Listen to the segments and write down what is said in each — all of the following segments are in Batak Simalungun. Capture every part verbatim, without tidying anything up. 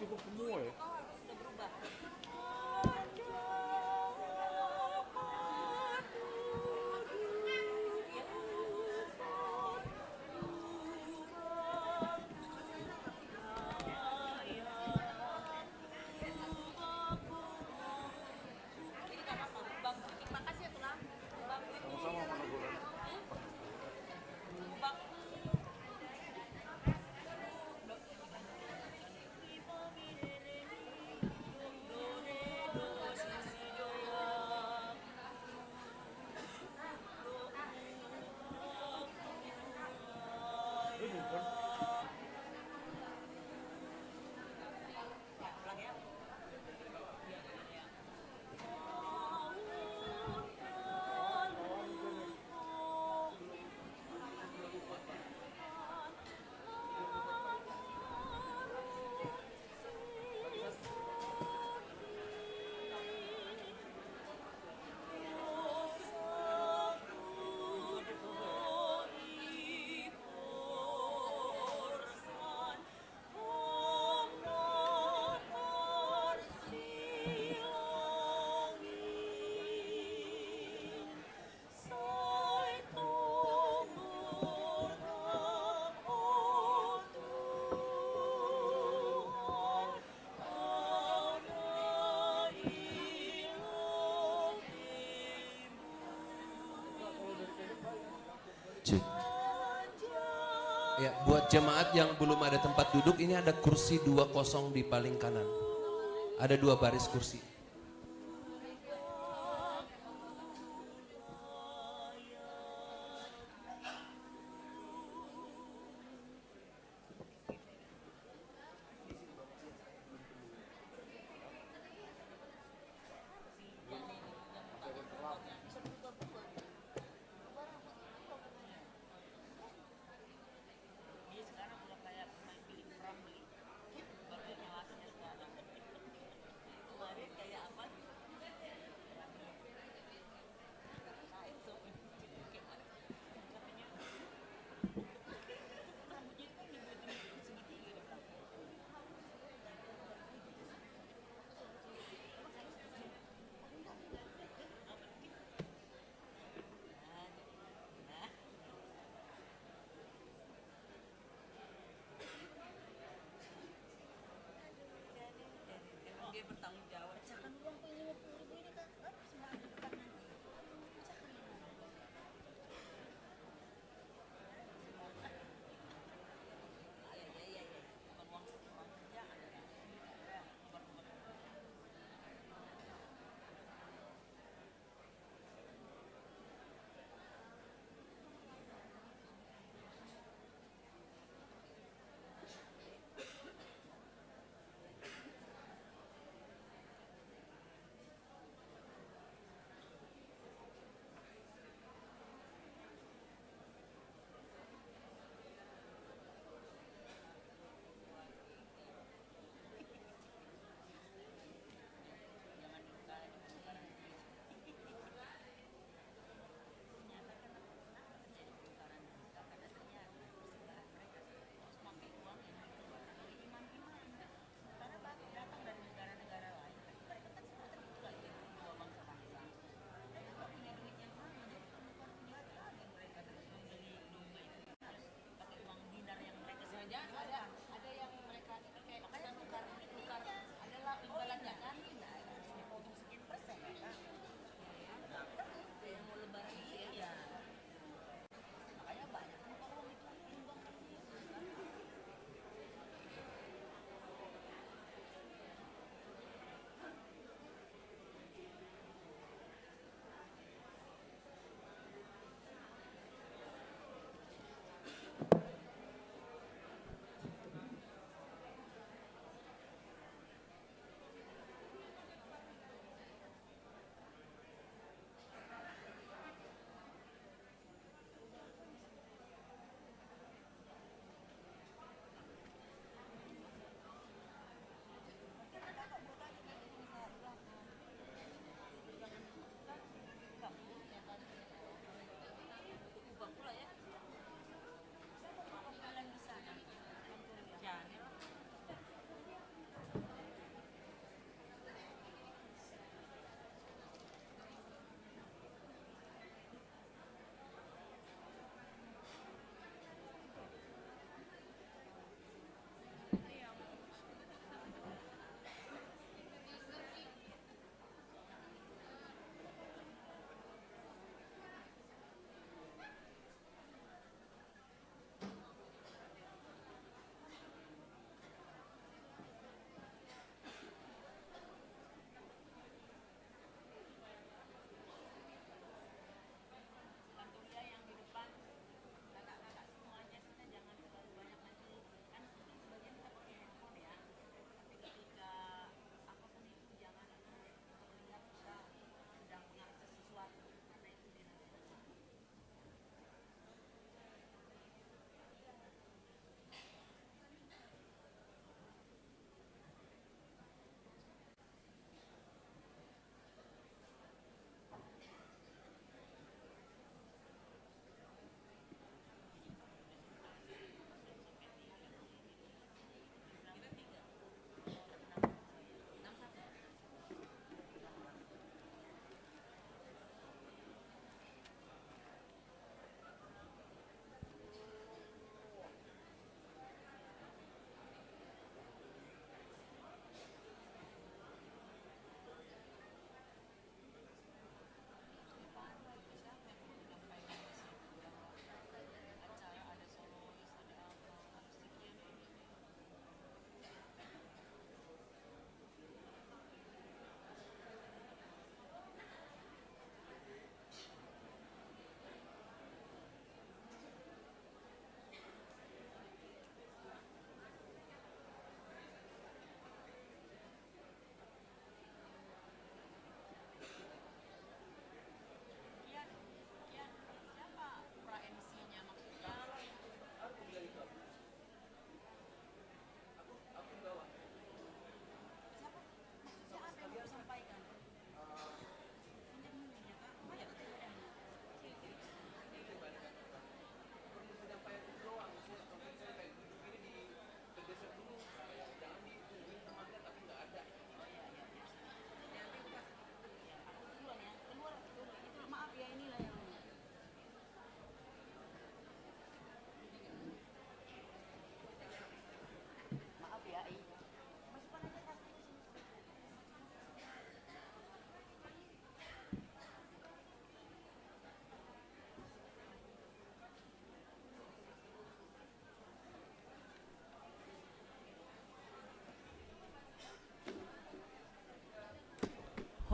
Cukup semua ya. Cek. Ya, buat jemaat yang belum ada tempat duduk, ini ada kursi dua kosong di paling kanan. Ada dua baris kursi.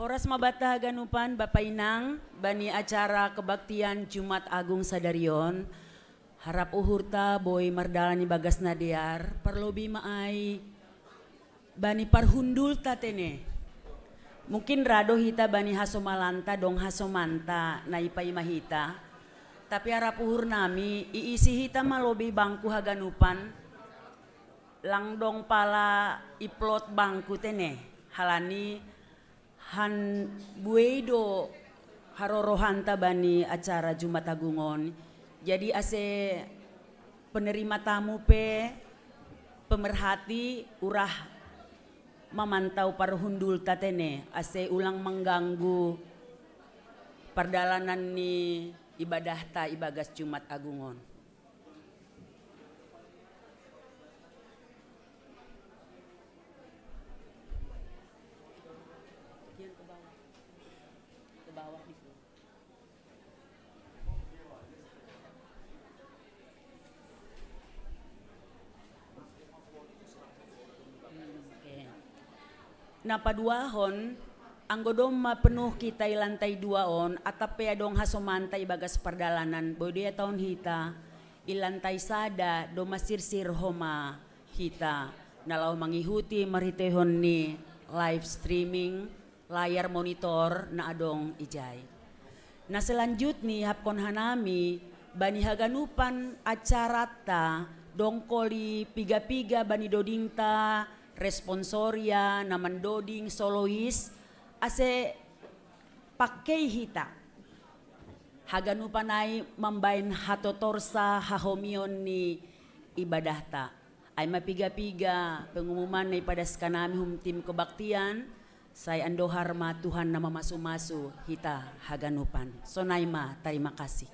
Horas mabata haganupan Bapa Inang, bani acara kebaktian Jumat Agung sadarion, harap uhurta boi mardalan ibagas na dear, parlobi ma ai bani parhundulta tene. Mungkin ra do hita bani hasomalanta dong hasomanta na ipaima hita, tapi harap uhur nami iisi hita ma lobi bangku haganupan, lang dong pala iplot bangku tene, halani han buei do harorohanta bani acara Jumat Agung on. Jadi ase penerima tamu pe pemerhati urah mamantau parhundulta tene, ase ulang mengganggu pardalanan ni ibadahta ibagas Jumat Agung on. Ke bawah. Ke bawah di sini. Hmm, oke. Na paduahon, anggo domma penuh kita i lantai dua on, atap pe adong hasomanta ibagas pardalanan, boi do ihatahon hita, i lantai sada domma sirsir homa hita, na laho mangihuti marhiteihon ni live streaming, layar monitor na adong ijai. Na selanjutni ihapkon hanami, bani haganupan acaranta, dongkoli piga-piga bani dodingta, responsoria, na mandoding, solois, ase pangkei hita. Haganupan ai mambaen hatotorsa hahomion ni ibadahta. Ai ma piga-piga pengumuman na ipadaskan nami hum tim kebaktian, sai andohar ma Tuhan na mamasu-masu hita haganupan. Sonai ma, tarima kasih.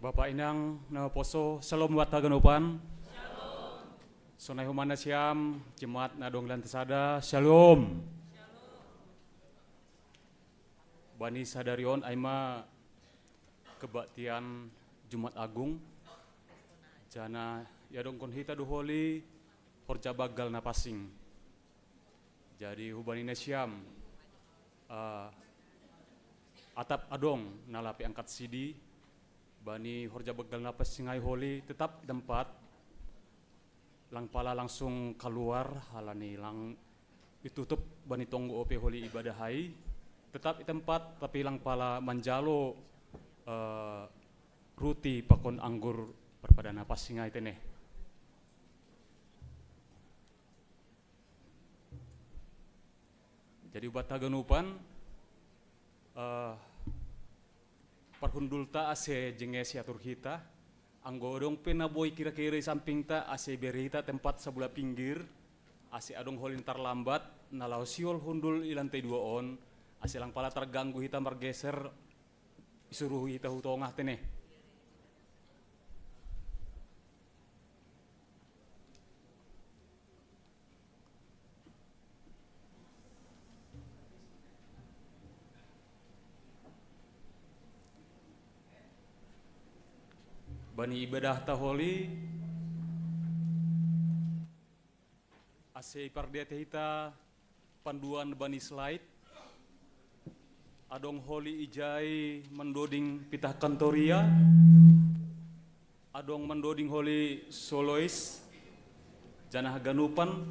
Bapa inang na poso, shalom buat haganupan. Sonai humana siam, jemaat na dong lan tasada, shalom. Bani sadari on ai ma kebaktian Jumat Agung, jana iadongkon hita do holi horja banggal na pansing. Jadi hubani nasiam, eh, atap adong na lape angkat sidi, bani horja banggal na pansing ai holi tetap i tempat, lang pala langsung kaluar, halani lang itutup bani tonggo ope holi ibadah ai, tetap i tempat, tapi lang pala manjalo, eh, ruti pakon anggur parpadan na pansing ai tene. Jadi buat haganupan, eh, parhundulta ase jengesi atur hita, anggo adong pe na boi kira-kira i sampingta ase bere hita tempat sabola pinggir, ase adong holi na tarlambat, na laho sihol hundul i lantai dua on, ase lang pala targanggu hita margeser, isuruh hita hu tongah tene. Bani ibadahta holi, ase ipardiatei hita panduan bani slide, adong holi ijai mandoding pitah kantoria, adong mandoding holi solois, jana haganupan,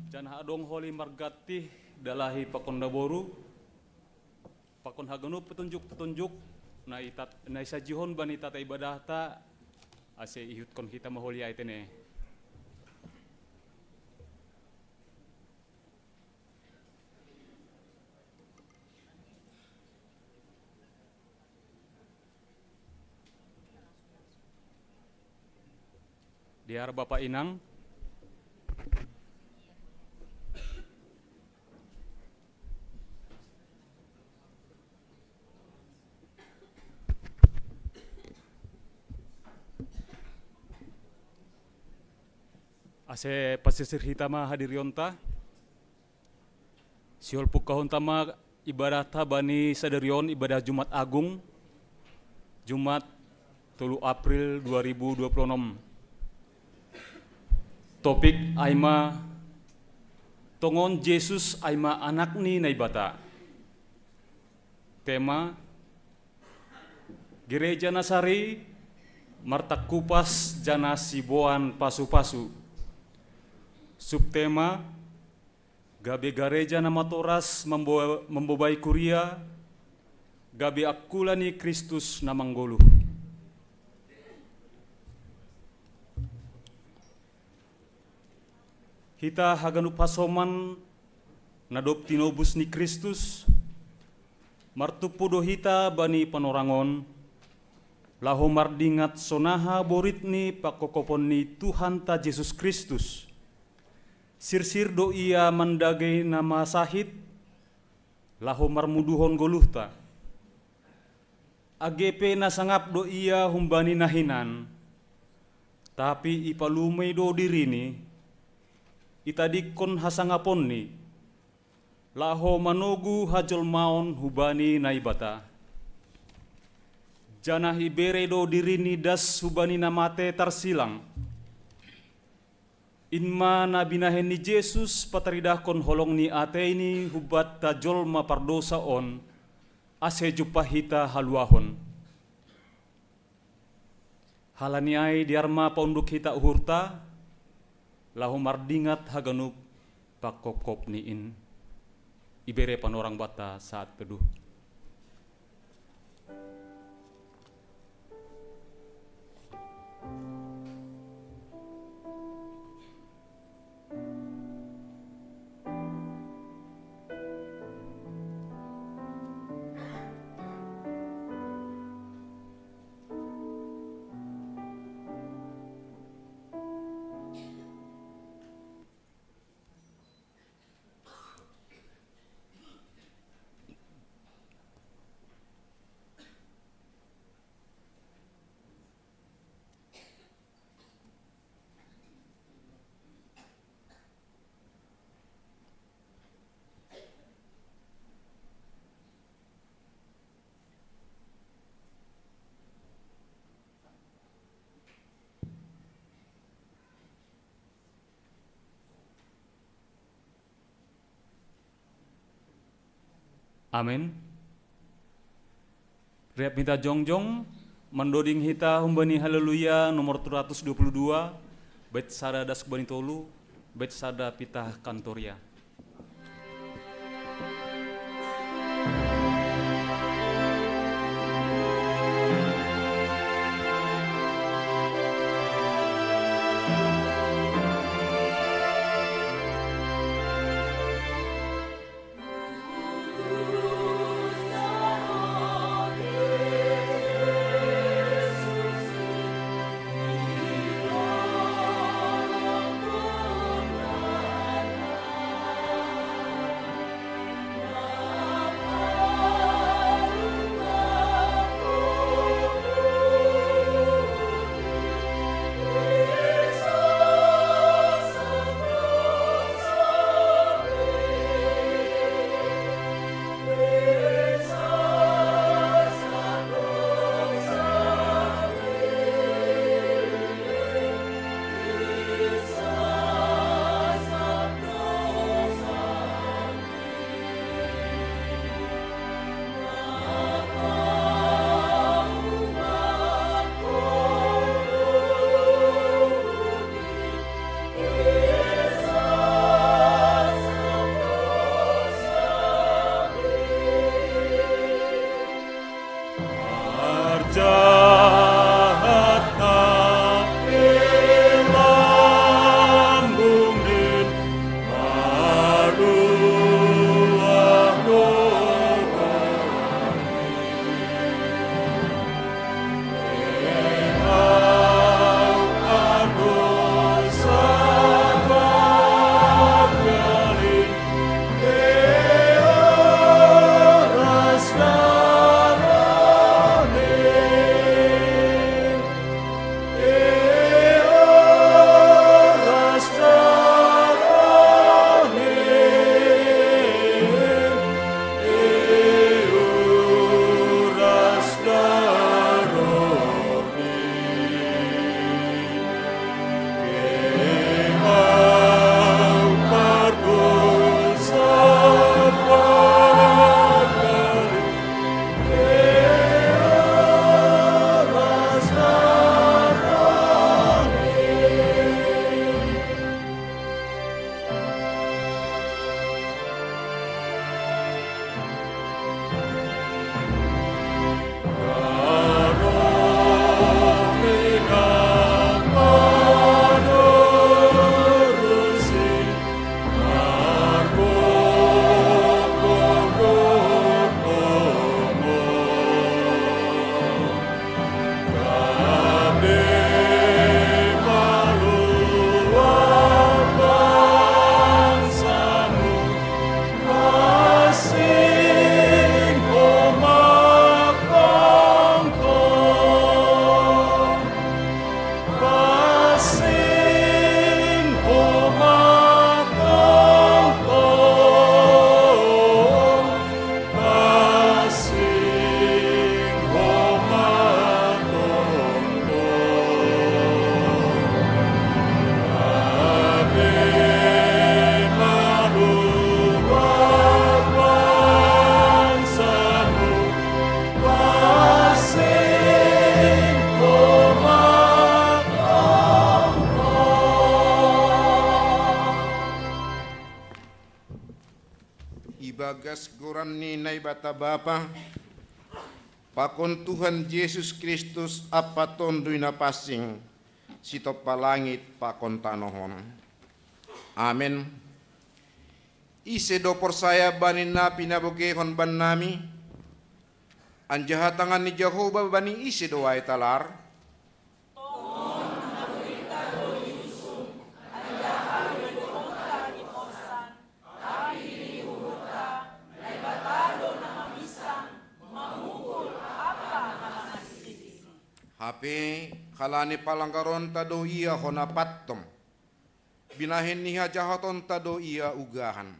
jana adong holi margantih dalahi pakon naboru, pakon haganup petunjuk-petunjuk na itat-, na isajihon bani tata ibadahta, ase ihutkon hita ma holi ai tene. Dear Bapa Inang, ase pasisir hita ma hadirionta, sihol pungkahonta ma ibadahta bani sadari on, ibadah Jumat Agung, Jumat tolu April dua ribu dua puluh enam. Topik ai ma: Tongon Jesus ai ma Anak ni Naibata. Tema: Gereja na sari, martangkupas jana siboan pasupasu. Subtema: Gabe gareja na matoras mambo-, mambobai kuria, gabe angkula ni Kristus na manggoluh. Hita haganup hasoman na dob tinobus ni Kristus, martumpu do hita bani panorang on, laho mardingat sonaha borit ni pangkophopon ni Tuhanta Jesus Kristus. Sirsir do Ia mandage na masahit, laho marmuduhon goluhta. Age pe na sangap do Ia humbani na hinan, tapi ipalumei do diriNi, itadingkon hasangaponni, laho manogu hajolmaon hubani Naibata. Janah ibere do diriNi das hubani na mate tarsilang. In ma na binahen ni Jesus pataridahkon holong ni ateiNi humbanta jolma pardousa on, ase jumpah hita haluahon. Halani ai dear ma paunduk hita uhurta, laho mardingat haganup pangkophopni in. Ibere panorang banta saat teduh. Amin. Riap hita jongjong, mandoding hita humbani Haleluya nomor tolu ratus dua puluh dua, bait sada das hubani tolu, bait sada pitah kantoria. Ibagas goran ni Naibata Bapa, pakon Tuhan Jesus Kristus ampa Tonduy Napansing, sitompa langit pakon tanoh on. Amen. Ise do porsaya bani na pinabogeihon bannami, anjaha tangan ni Jahowa bani ise do ai talar? Hape halani palanggaronta do ia hona pantom, binahen ni hajahatonta do ia ugahan.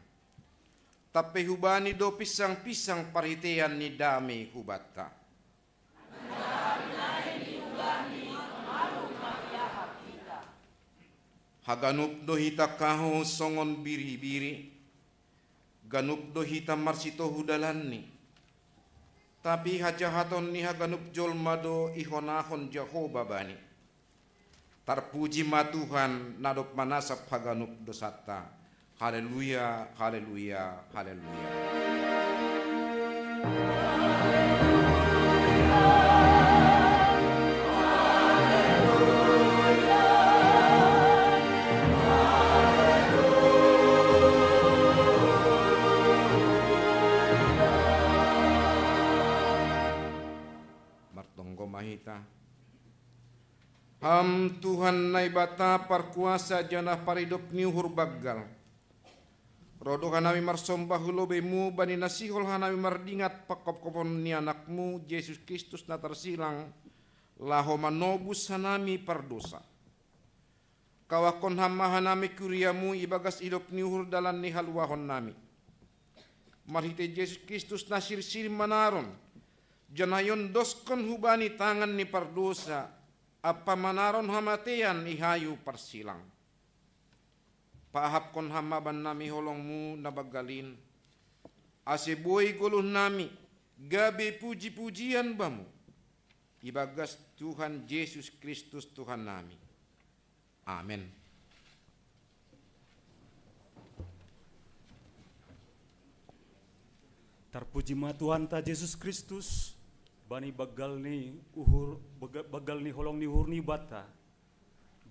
Tampe hubani do pinsang-pinsang parhitean ni dame hubanta. Haganup do hita kahou songon biri-biri, Ganup do hita marsitohu dalanni, tapi hajahaton ni haganup jolma do ihonahon Jahowa bani. Tarpuji ma Tuhan, na dob manasap haganup dosanta. Haleluya, haleluya, haleluya. Martonggo ma hita. Ham Tuhan Naibata parkuasa janah paridop ni uhur banggal, ro do hanami marsombah hu lobei-Mu bani na sihol hanami mardingat panghophopon ni Anak-Mu, Jesus Kristus na tarsilang, laho manobus hanami pardosa. Kawahkon Ham ma hanami kuria-Mu ibagas idop ni uhur dalan ni haluahonnami. Marhitei Jesus Kristus na sirsir manaron, janah iondoskon hu Bani tangan ni pardosa, ampa manaron hamateian i hayu parsilang. Paahapkon Ham ma bannami holong-Mu na banggal in, ase boi goluhnami gabe puji-pujian Bamu, ibagas Tuhan Jesus Kristus Tuhannami. Amen. Tarpuji ma Tuhanta Jesus Kristus, bani banggal ni uhur, bangga-, banggal ni holong ni uhur-Ni banta,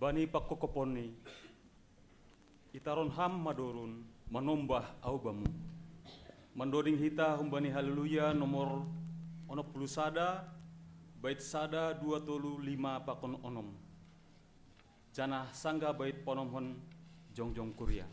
bani panghophopon-Ni. Itaron Ham madorun, manombah ahu Bamu. Mandoding hita humbani Haleluya nomor onom puluh sada, bait sada, dua, tolu, lima pakon onom. Janah sanggah bait paonomhon jongjong kuria.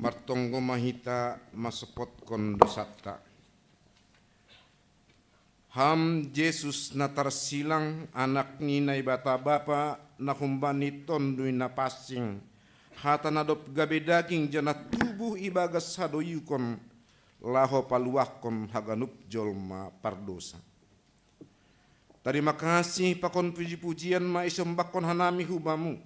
Martonggo ma hita masopotkon dosanta. Ham Jesus na tarsilang, Anak ni Naibata Bapa, na humbani Tonduy Napansing, hata na dob gabe daging janah tubuh ibagas hadoyukon, laho paluahkon haganup jolma pardosa. Tarima kasih pakon puji-pujian ma isombahkon hanami hu Bamu,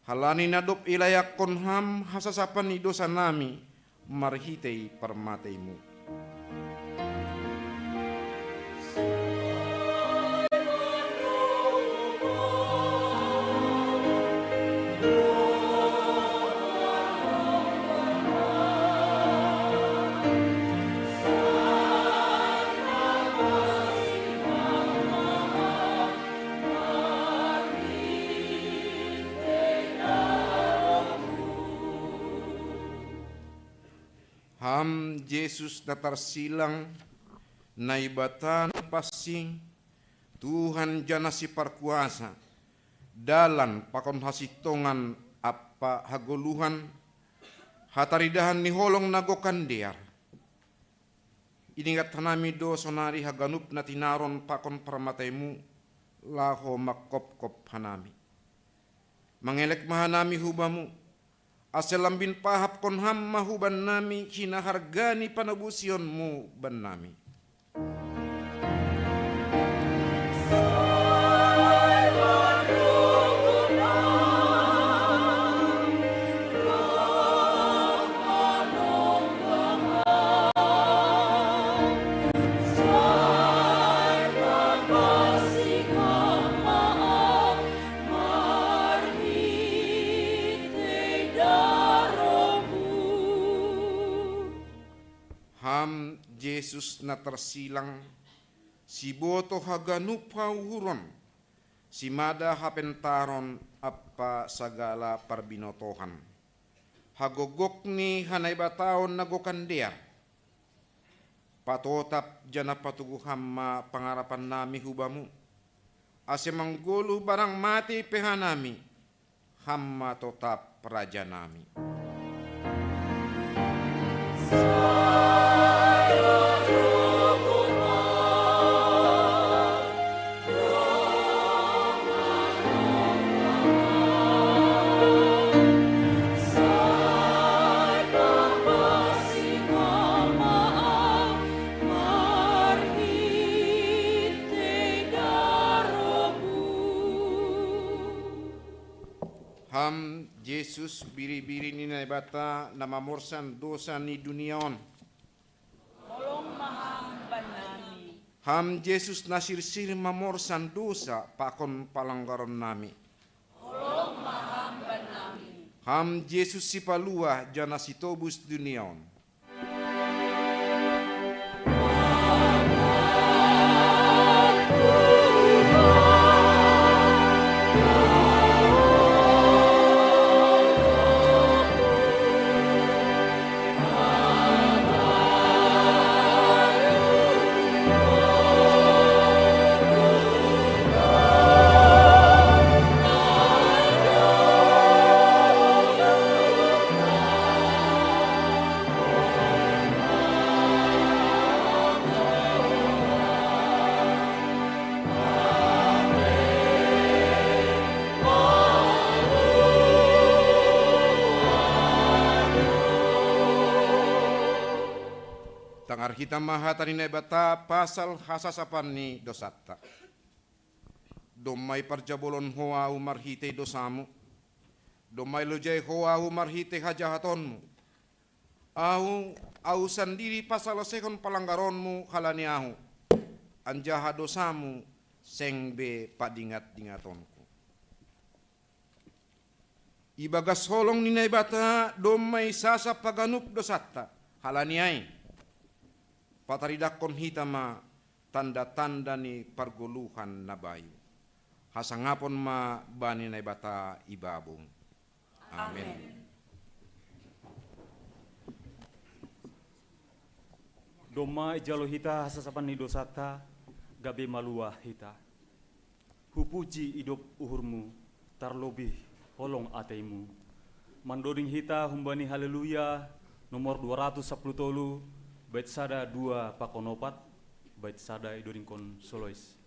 halani na dob ilayakkon Ham hasasapan ni dosanami marhitei parmatei-Mu. Ham Jesus na tarsilang, Naibata na pansing, Tuhan janah Siparkuasa, dalan pakon hasintongan ampa hagoluhan, hataridahan ni holong na gokan dear. Iningat hanami do sonari haganup na tinaron pakon parmatei-Mu, laho mangkopkop hanami. Mangelek ma hanami hu Bamu, ase lambin paahapkon Ham ma hubannami hinaharga ni panobusion-Mu bannami. Ham Jesus na tarsilang, Sibotoh haganup hauhuron, Simada hapentaron ampa sagala parbinotohan, hagogok ni hanaibataon na gokan dear. Patotap janah patogu Ham ma pangarapannami hu Bamu, ase manggoluh barang matei pe hanami, Ham ma totap Rajanami. Ham Jesus, biri-biri ni Naibata, na mamorsan dosa ni dunia on. Holong ma Ham bannami. Ham Jesus na sirsir mamorsan dosa pakon palanggaronnami. Holong ma Ham bannami. Ham Jesus Sipaluah janah Sitobus dunia on. Tangar hita ma hata ni Naibata pasal hasasapan ni dosanta. Domma iparjabolon Ho ahu marhitei dosamu, domma ilojai Ho ahu marhitei hajahatonmu. Ahu, ahu sandiri pasaloseihon palanggaronmu halani ahu, anjaha dosamu seng be padingat-dingatonku. Ibagas holong ni Naibata domma isasap haganup dosanta, halani ai pataridahkon hita ma tanda-tanda ni pargoluhan na bayu. Hasangapon ma bani Naibata ibabung. Amen. Amen. Domma ijalo hita hasasapan ni dosanta, gabe maluah hita. Hupuji idop uhurmu, tarlobih holong ateimu. Mandoding hita humbani Haleluya nomor dua ratus sapuluh tolu, bait sada, dua pakon opat, bait sada idodingkon solois.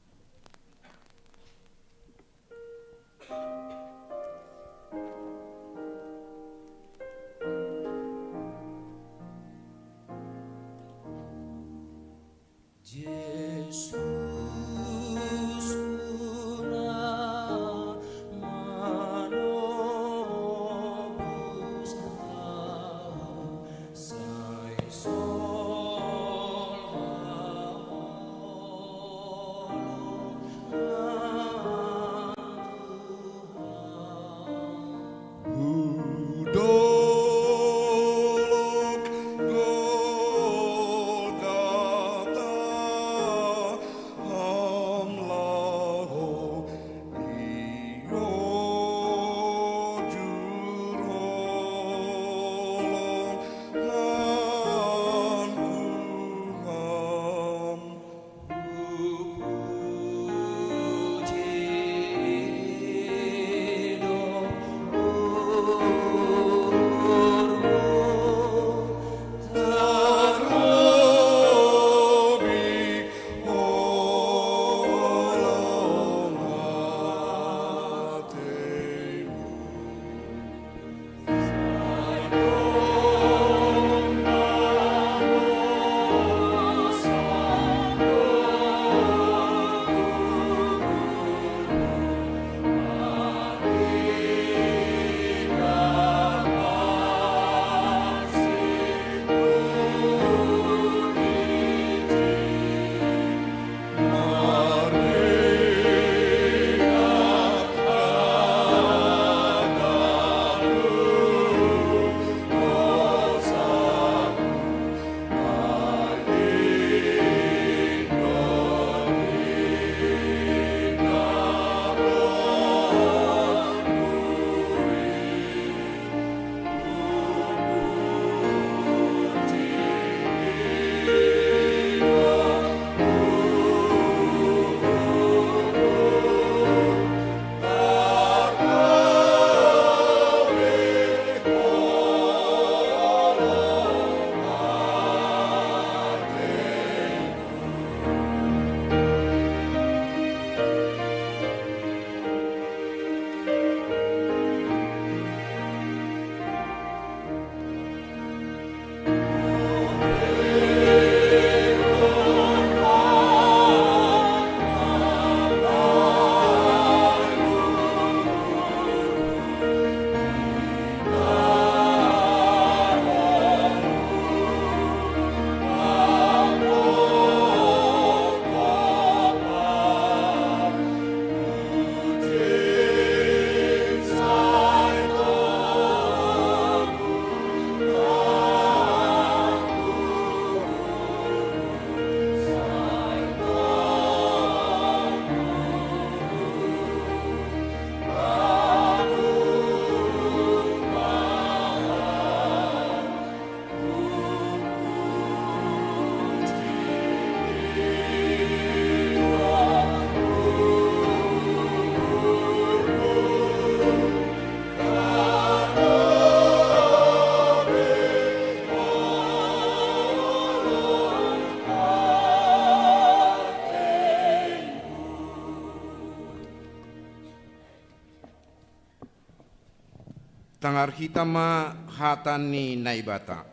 Tangar hita ma hata ni Naibata.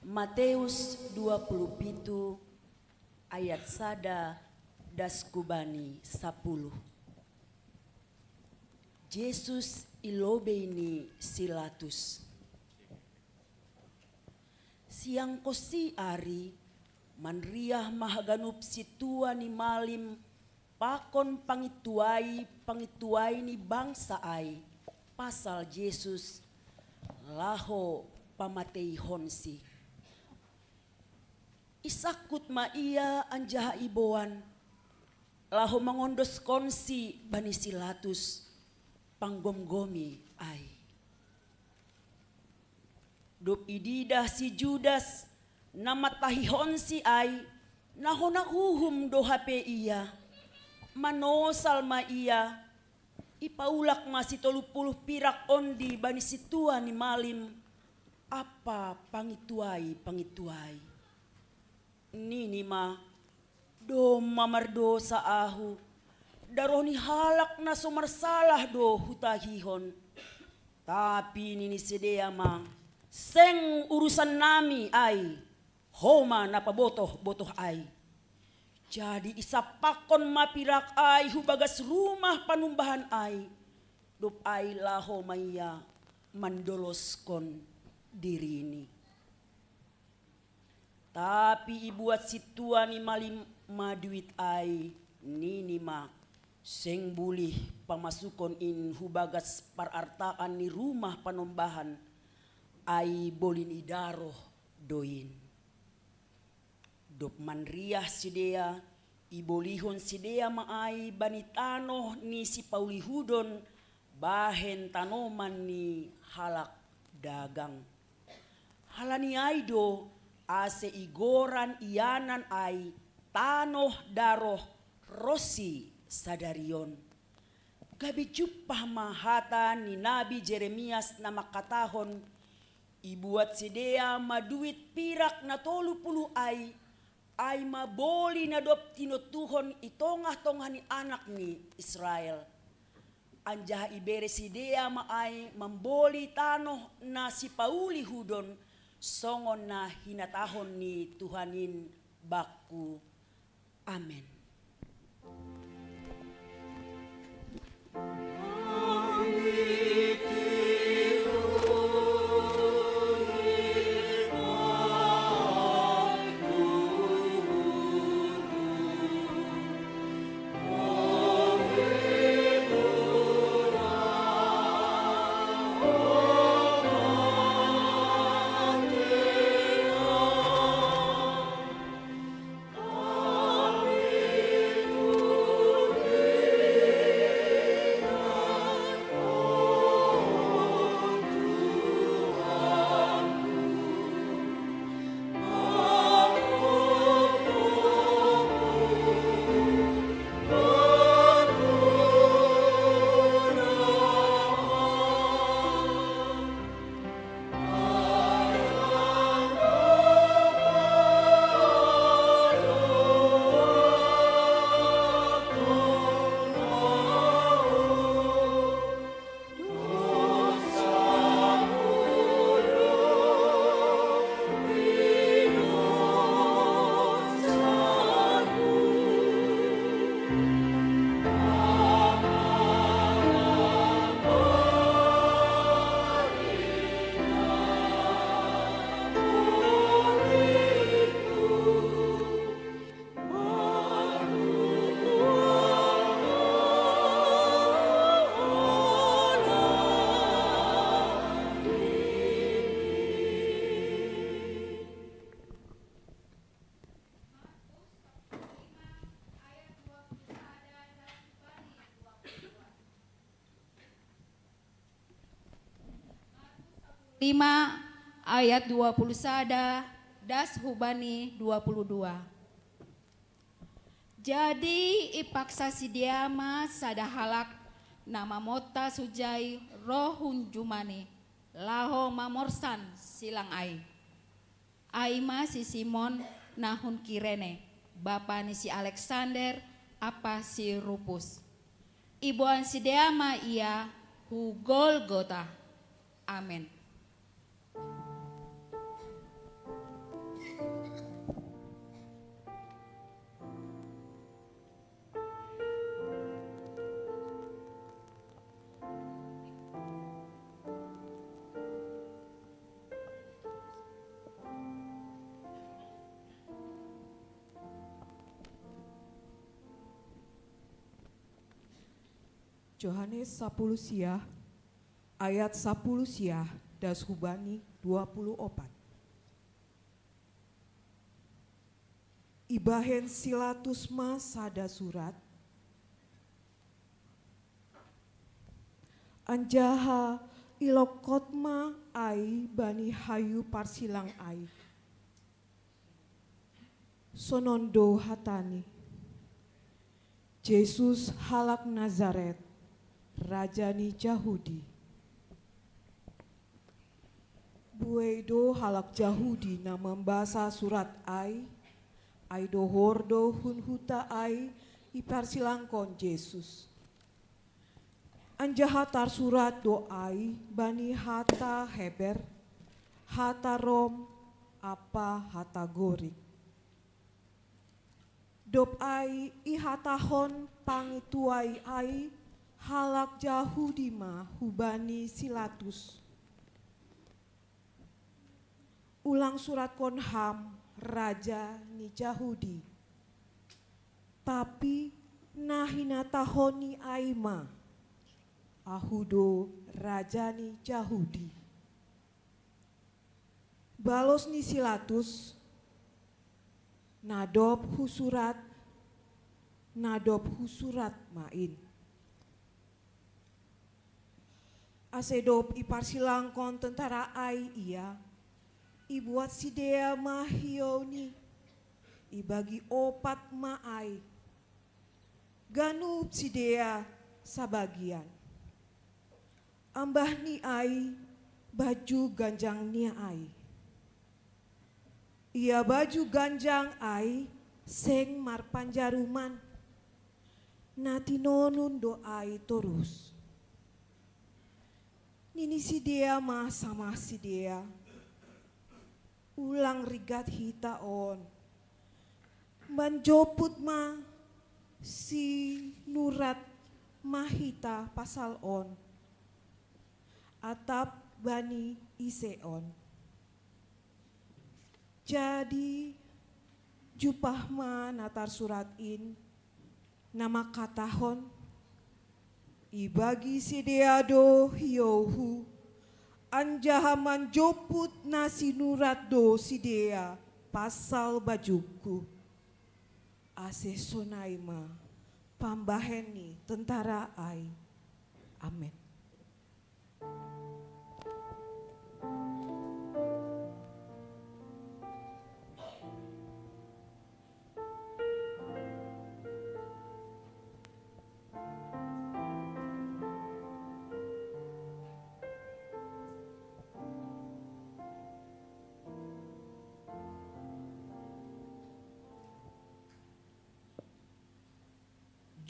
Mateus dua puluh pitu ayat sada das kubani sapuluh. Jesus i lobei ni si Latus. Siangkonsi ari, manriah ma haganup sintua ni malim pakon pangintuai-pangintuai ni bangsa ai pasal Jesus, laho pamateihonsi. Isangkut ma ia anjaha iboan, laho mangondoskonsi bani si Latus, panggomgomi ai. Dob ididah si Judas, na matahihonsi ai, na hona uhum do hape ia, manosal ma ia, Ipaulak ma sitolu puluh pirak ondi bani sintua ni malim, ampa pangituai-pangituai. Nini ma: Domma mardosa ahu, daroh ni halak na so marsalah do hutahihon. Tapi nini sidea ma: Seng urusan nami ai, ho ma na pabotoh-botoh ai. Jadi isampakkon ma pirak ai hu bagas rumah panumbahan ai, dob ai laho ma ia mandoloskon dirini. Tapi ibuat sintua ni malim ma duit ai, nini ma: Seng bulih pamasukon in hu bagas parartaan ni rumah panumbahan, ai boli ni daroh do in. Dob manriah sidea, ibolihon sidea ma ai bani tanoh ni sipaulihudon bahen tanoman ni halak dagang. Halani ai do, ase igoran ianan ai Tanoh Daroh ronsi sadari on. Gabe jumpah ma hata ni nabi Jeremias na mangkatahon: Ibuat sidea ma duit pirak na tolu puluh ai, ai ma boli na dob tinontuhon i tongah-tongah ni anak ni Israel. Anjaha ibere sidea ma ai mamboli tanoh na sipaulihudon, songon na hinatahon ni Tuhan in bakku. Amen. Lima ayat dua puluh sada das hubani dua puluh dua. Jadi ipaksa sidea ma sada halak na mamontas hujai roh hun jumani, laho mamorsan silang ai. Ai ma si Simon na hun Kirene, bapa ni si Aleksander ampa si Rupus. Iboan sidea ma ia hu Golgota. Amen. Johannes sapuluh sia, ayat sapuluh sia das hubani dua puluh opat. Ibahen si Latus ma sada surat, anjaha ilokot ma ai bani hayu parsilang ai. Sonon do hatani: Jesus halak Nazaret, raja ni Jahudi. Buei do halak Jahudi na mambasa surat ai, ai dohor do hun huta ai iparsilangkon Jesus. Anjaha tarsurat do ai bani hata Heber, hata Rom, ampa hata Gorik. Dob ai ihatahon pangituai ai halak Jahudi ma hubani si Latus: Ulang suratkon ham raja ni Jahudi. Tapi na hinatahonni ai ma: Ahu do raja ni Jahudi. Balos ni si Latus: Na dob husurat, na dob husurat ma in. Ase dob iparsilangkon tentara ai ia, ibuat sidea ma hiouni, ibagi opat ma ai, ganup sidea sabagian. Ambahni ai baju ganjangni ai. Ia baju ganjang ai seng marpanjaruman, na tinonun do ai torus. Nini sidea ma samah sidea: Ulang rigat hita on. Manjoput ma sinurat ma hita pasal on, atap bani ise on. Jadi jumpah ma na tarsurat in, na mangkatahon: Ibagi sidea do hiouhu, anjaha manjoput na sinurat do sidea pasal bajungku. Ase sonai ma pambahen ni tentara ai. Amen.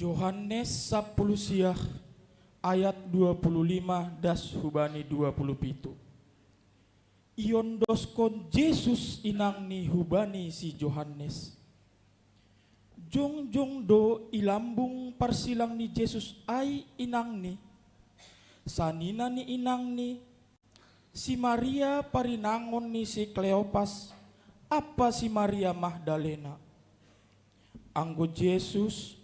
Johannes sapuluh siah, ayat dua puluh lima das hubani dua puluh pitu. Iondoskon Jesus inangni hubani si Johannes. Jongjong do i lambung parsilang ni Jesus ai inangni, sanina ni inangni, si Maria parinangon ni si Kleopas, ampa si Maria Magdalena. Anggo Jesus,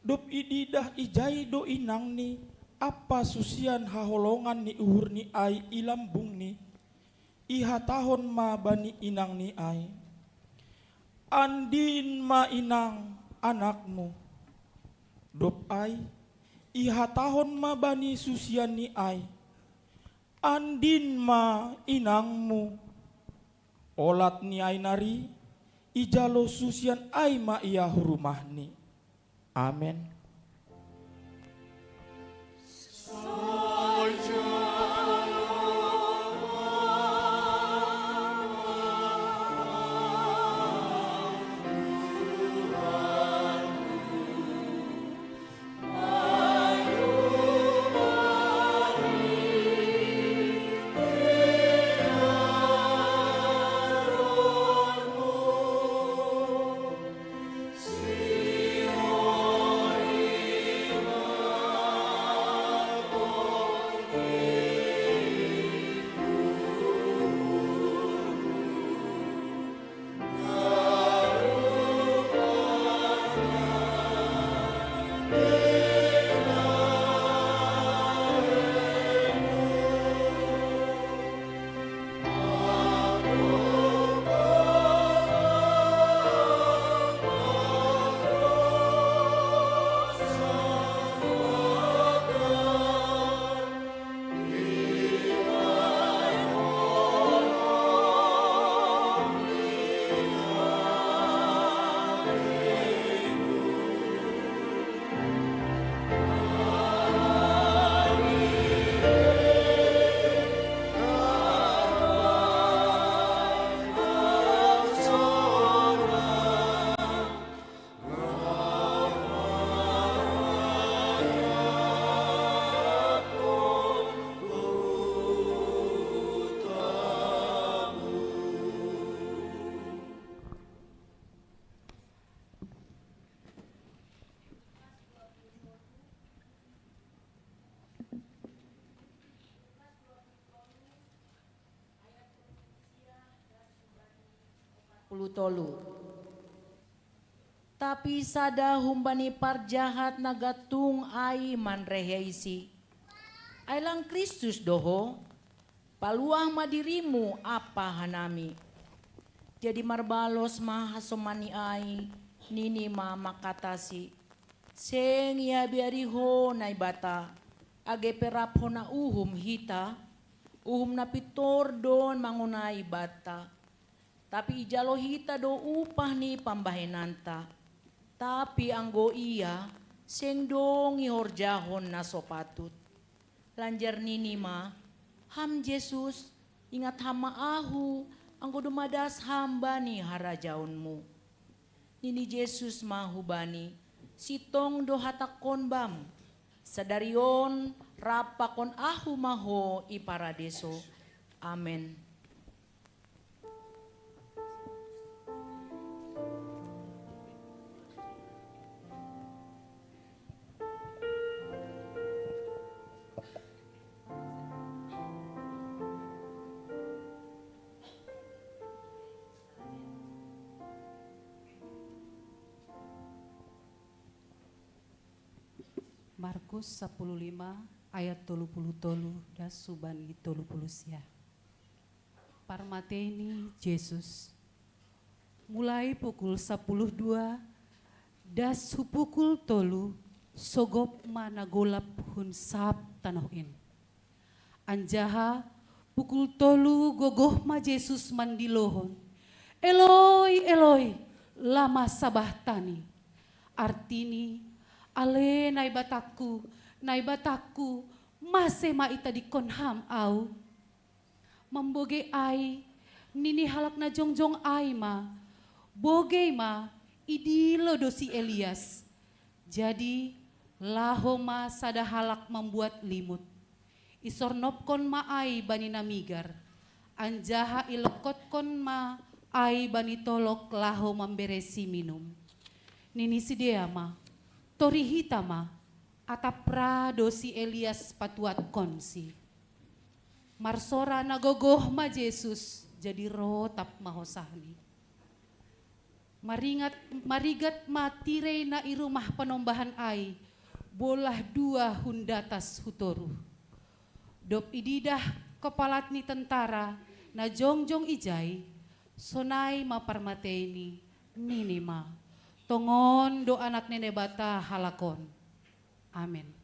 dob ididah ijai do inangni ampa susian haholongan ni uhurni ai i lambungni, ihatahon ma bani inangni ai: Andin ma inang anakmu. Dob ai, ihatahon ma bani susianni ai: Andin ma inangmu. Olat ni ai nari, ijalo susian ai ma ia hu rumahni. Amen. Puluh tolu. Tapi sada humbani parjahat na gantung ai manreheisi, "Ai lang Kristus do ho? Paluah ma dirimu ampa hanami." Jadi marbalos ma hasomanni ai, nini ma mangkatasi, "Seng ihabiari ho Naibata, age pe rap hona uhum hita, uhum na pintor do mangonai banta. Tapi ijalo hita do upah ni pambahenanta. Tapi anggo ia, seng dong ihorjahon na so patut." Lanjar nini ma, "Ham Jesus, ingat ham ma ahu, anggo domma das ham bani harajaonmu." Nini Jesus ma hubani, "Sintong do hatangkon bam, sadari on rap pakon ahu ma ho i Paradeso." Amen. Markus sapuluh lima ayat tolu puluh tolu das hubani tolu puluh sia. Parmatei ni Jesus. Mulai pukul sapuluh dua das hu pukul tolu, sogop ma na golap hun sab tanoh in. Anjaha pukul tolu gogoh ma Jesus mandilohon, "Eloi, Eloi, lama sabachtani?" Artini, "Ale Naibatangku, Naibatangku, mase ma itadingkon ham Ahu?" Mambogei ai, nini halak na jongjong ai ma, "Bogei ma, idilo do si Elias." Jadi laho ma sada halak mambuat limut. Isornopkon ma ai bani na migar, anjaha ilongkotkon ma ai bani tolok laho mamberesi minum. Nini sidea ma, "Tori hita ma, atap ra do si Elias patuatkonsi." Marsora na gogoh ma Jesus, jadi rotap ma hosahni. Maringat, marigat ma tirei na i rumah panombahan ai, bolah dua hun datas hu toruh. Dob ididah kopalat ni tentara na jongjong ijai, sonai ma parmateini, nini ma, "Tongon do Anak ni Naibata halak on." Amen.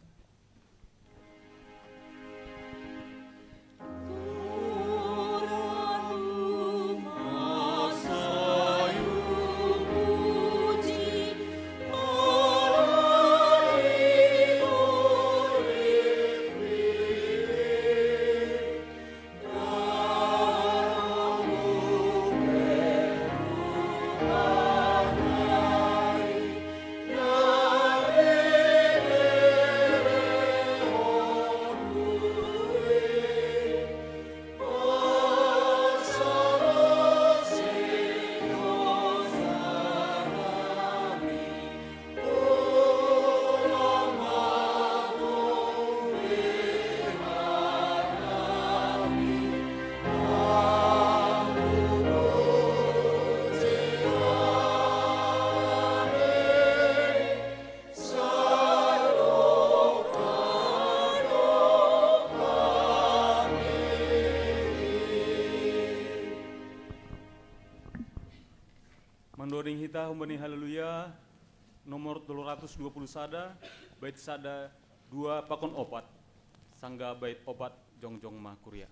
Mandoding hita humbani Haleluya nomor tolu ratus dua puluh sada, bait sada, dua pakon opat, sangga bait opat, jongjong ma kuria.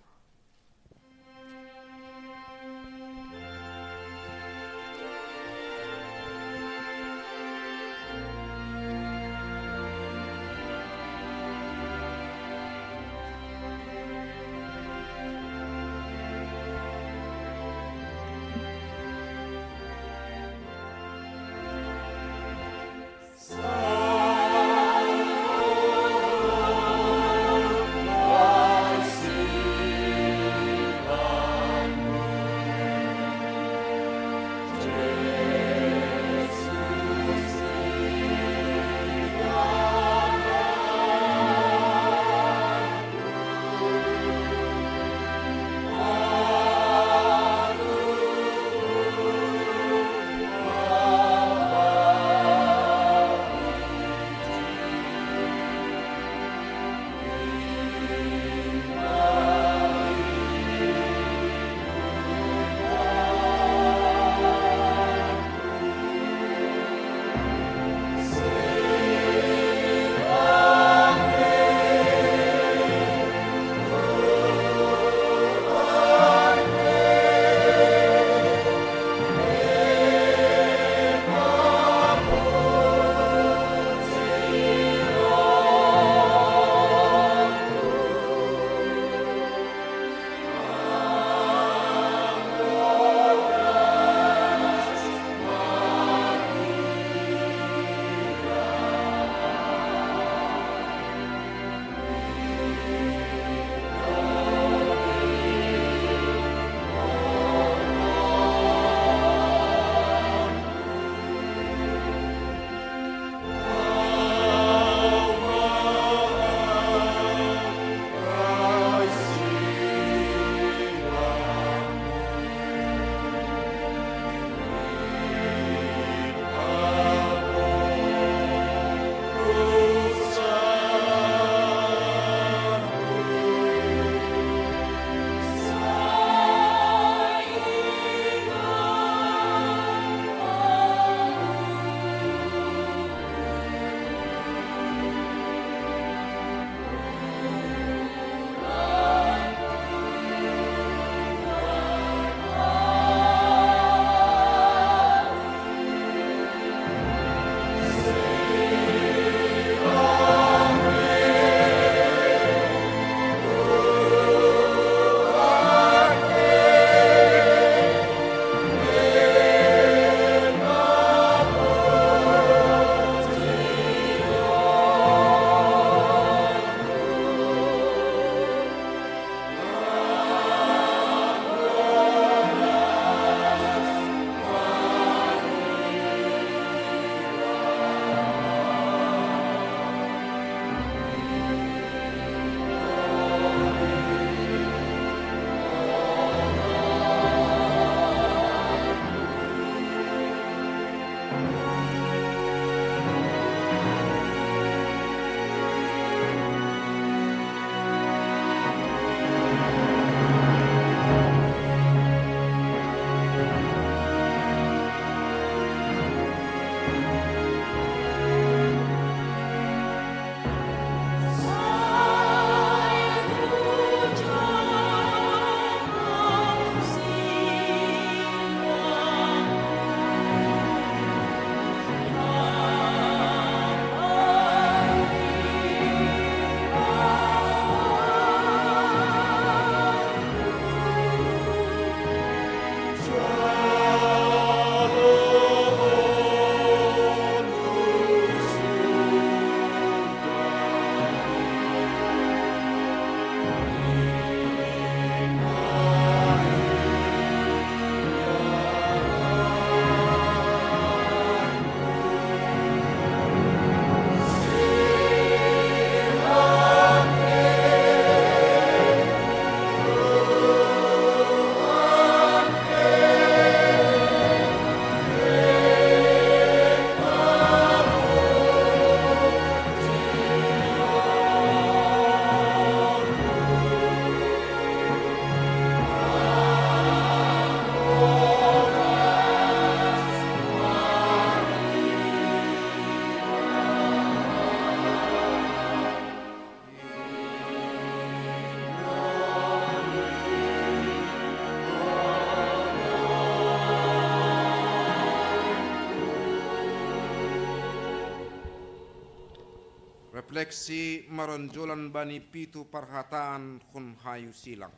Refleksi maronjolan bani pitu parhataan hun hayu silang.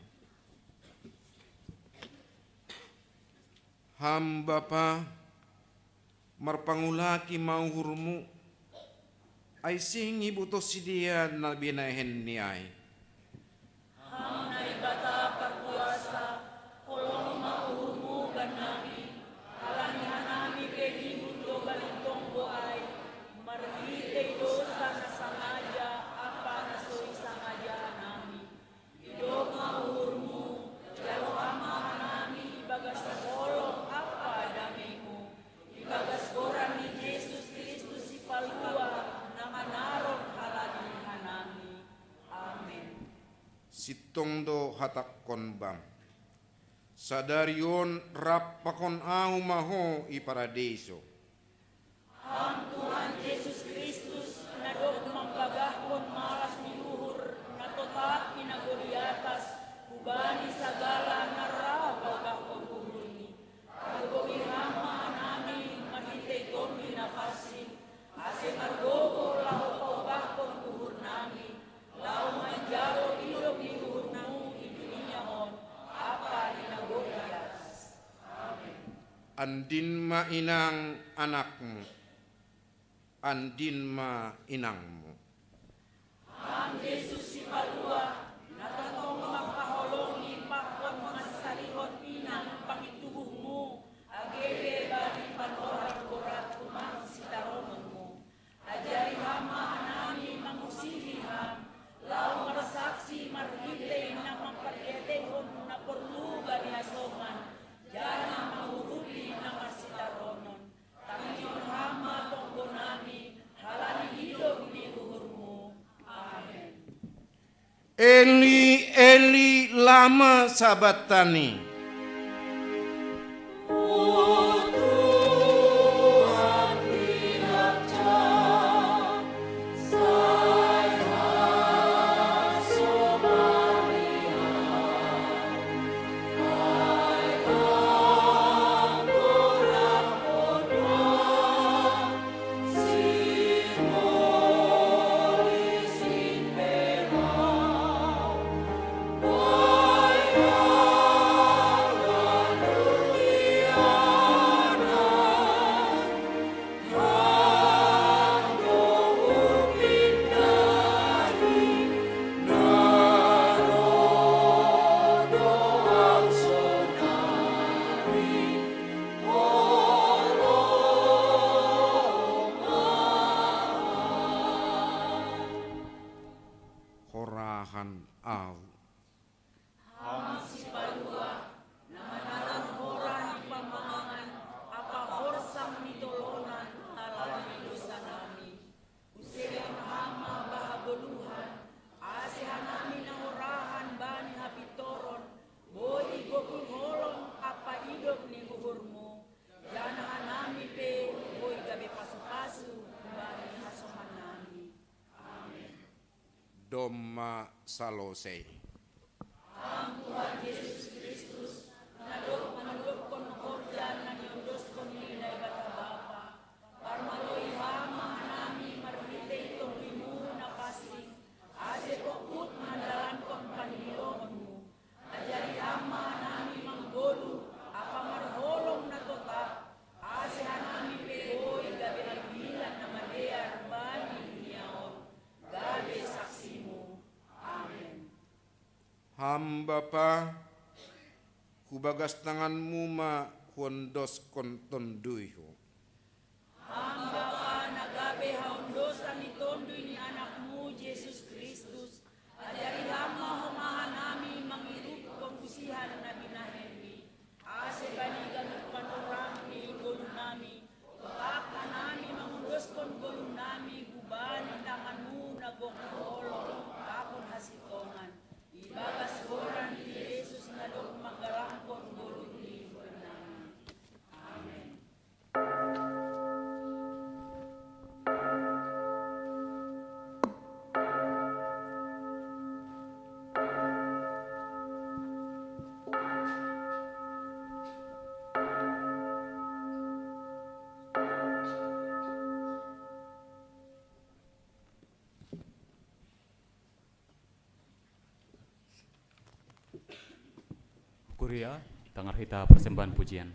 Ham Bapa, marpangulaki ma uhurmu, ai sing iboto sidea na binahen ni ai. Ham Naibata parkuasa, holong ma uhurmu bannami, halani hanami pe dihut do bani tonggo ai, marhitei dosa na sangaja ampa na so isangaja hanami. Didok ma uhurmu, jalo Ham ma hanami ibagas holong ampa dameimu, ibagas goran ni Jesus Kristus Sipalua, na manaron halani hanami. Amen. Sintong do hatakkon bam. Sadari on rap pakon ahu ma ho i paradeiso. Ham Tuhan Jesus Kristus, na dob manggagahkon malas ni uhur na totap i nagori atas, hubani sagala na ra bagahkon uhurni. Gogohi Ham ma hanami marhitei Tonduy Napansing, ase margogoh laho paubahkon uhurnami, laho manjalo idop ni uhurmu i dunia on, ampa i nagori atas. Amen. Andin ma inang anakmu, andin ma inangmu. Ham Jesus Sipalua, na tongtong mangkaholongi pakon mansalihon inang pangintubuhmu, age pe bani panorang borat tu marsitarononmu. Ajari Ham ma hanami mangusihi Ham, laho marsaksi marhitei na mangkateiateihon na porlu bani hasongan, janah mangurupi na marsitaronon. Tangihon Ham ma tonggonami, halani idop ni uhurmu. Amen. Eli, Eli, lama sabaktani? Horahan ahu. Ham Sipalua, na manaron horah ni pamangan ampa horsang ni tolonan halani dosanami. Usehon Ham ma bahagoluhan, ase hanami na horahan bani hapintoron, boi gogoh holong ampa idop ni uhurmu, janah hanami pe boi gabe pasupasu bani hasongannami. Amen. Domma salosei. Ham Tuhan Jesus Kristus, na dob mandokkon horja na niondoskon ni Naibata Bapa, parmaloi Ham ma hanami marhitei Tonduy-Mu na pansing, ase pongkut mandalankon pandiloonmu. Ajari Ham ma hanami manggoluh ampa marholong na totap, ase hanami pe boi gabe ambilan na madear bani dunia on, gabe saksi-Mu. Amen. Ham Bapa, hu bagas tangan-Mu ma huondoskon tonduyhu. Ham Bapa, na gabe haondosan ni Tonduy ni Anak-Mu Jesus Kristus, ajari Ham ma homa hanami mangiruphon usihan na binahen-Mi, ase bani ganup panorang ni goluhnami, totap hanami mangondoskon goluhnami hubani tangan-Mu na gok holong pakon hasintongan, ibagas goran ni Jesus na dob manggalangkon goluh ni uhurnami. Amen. Ria, tangar hita persembahan pujian.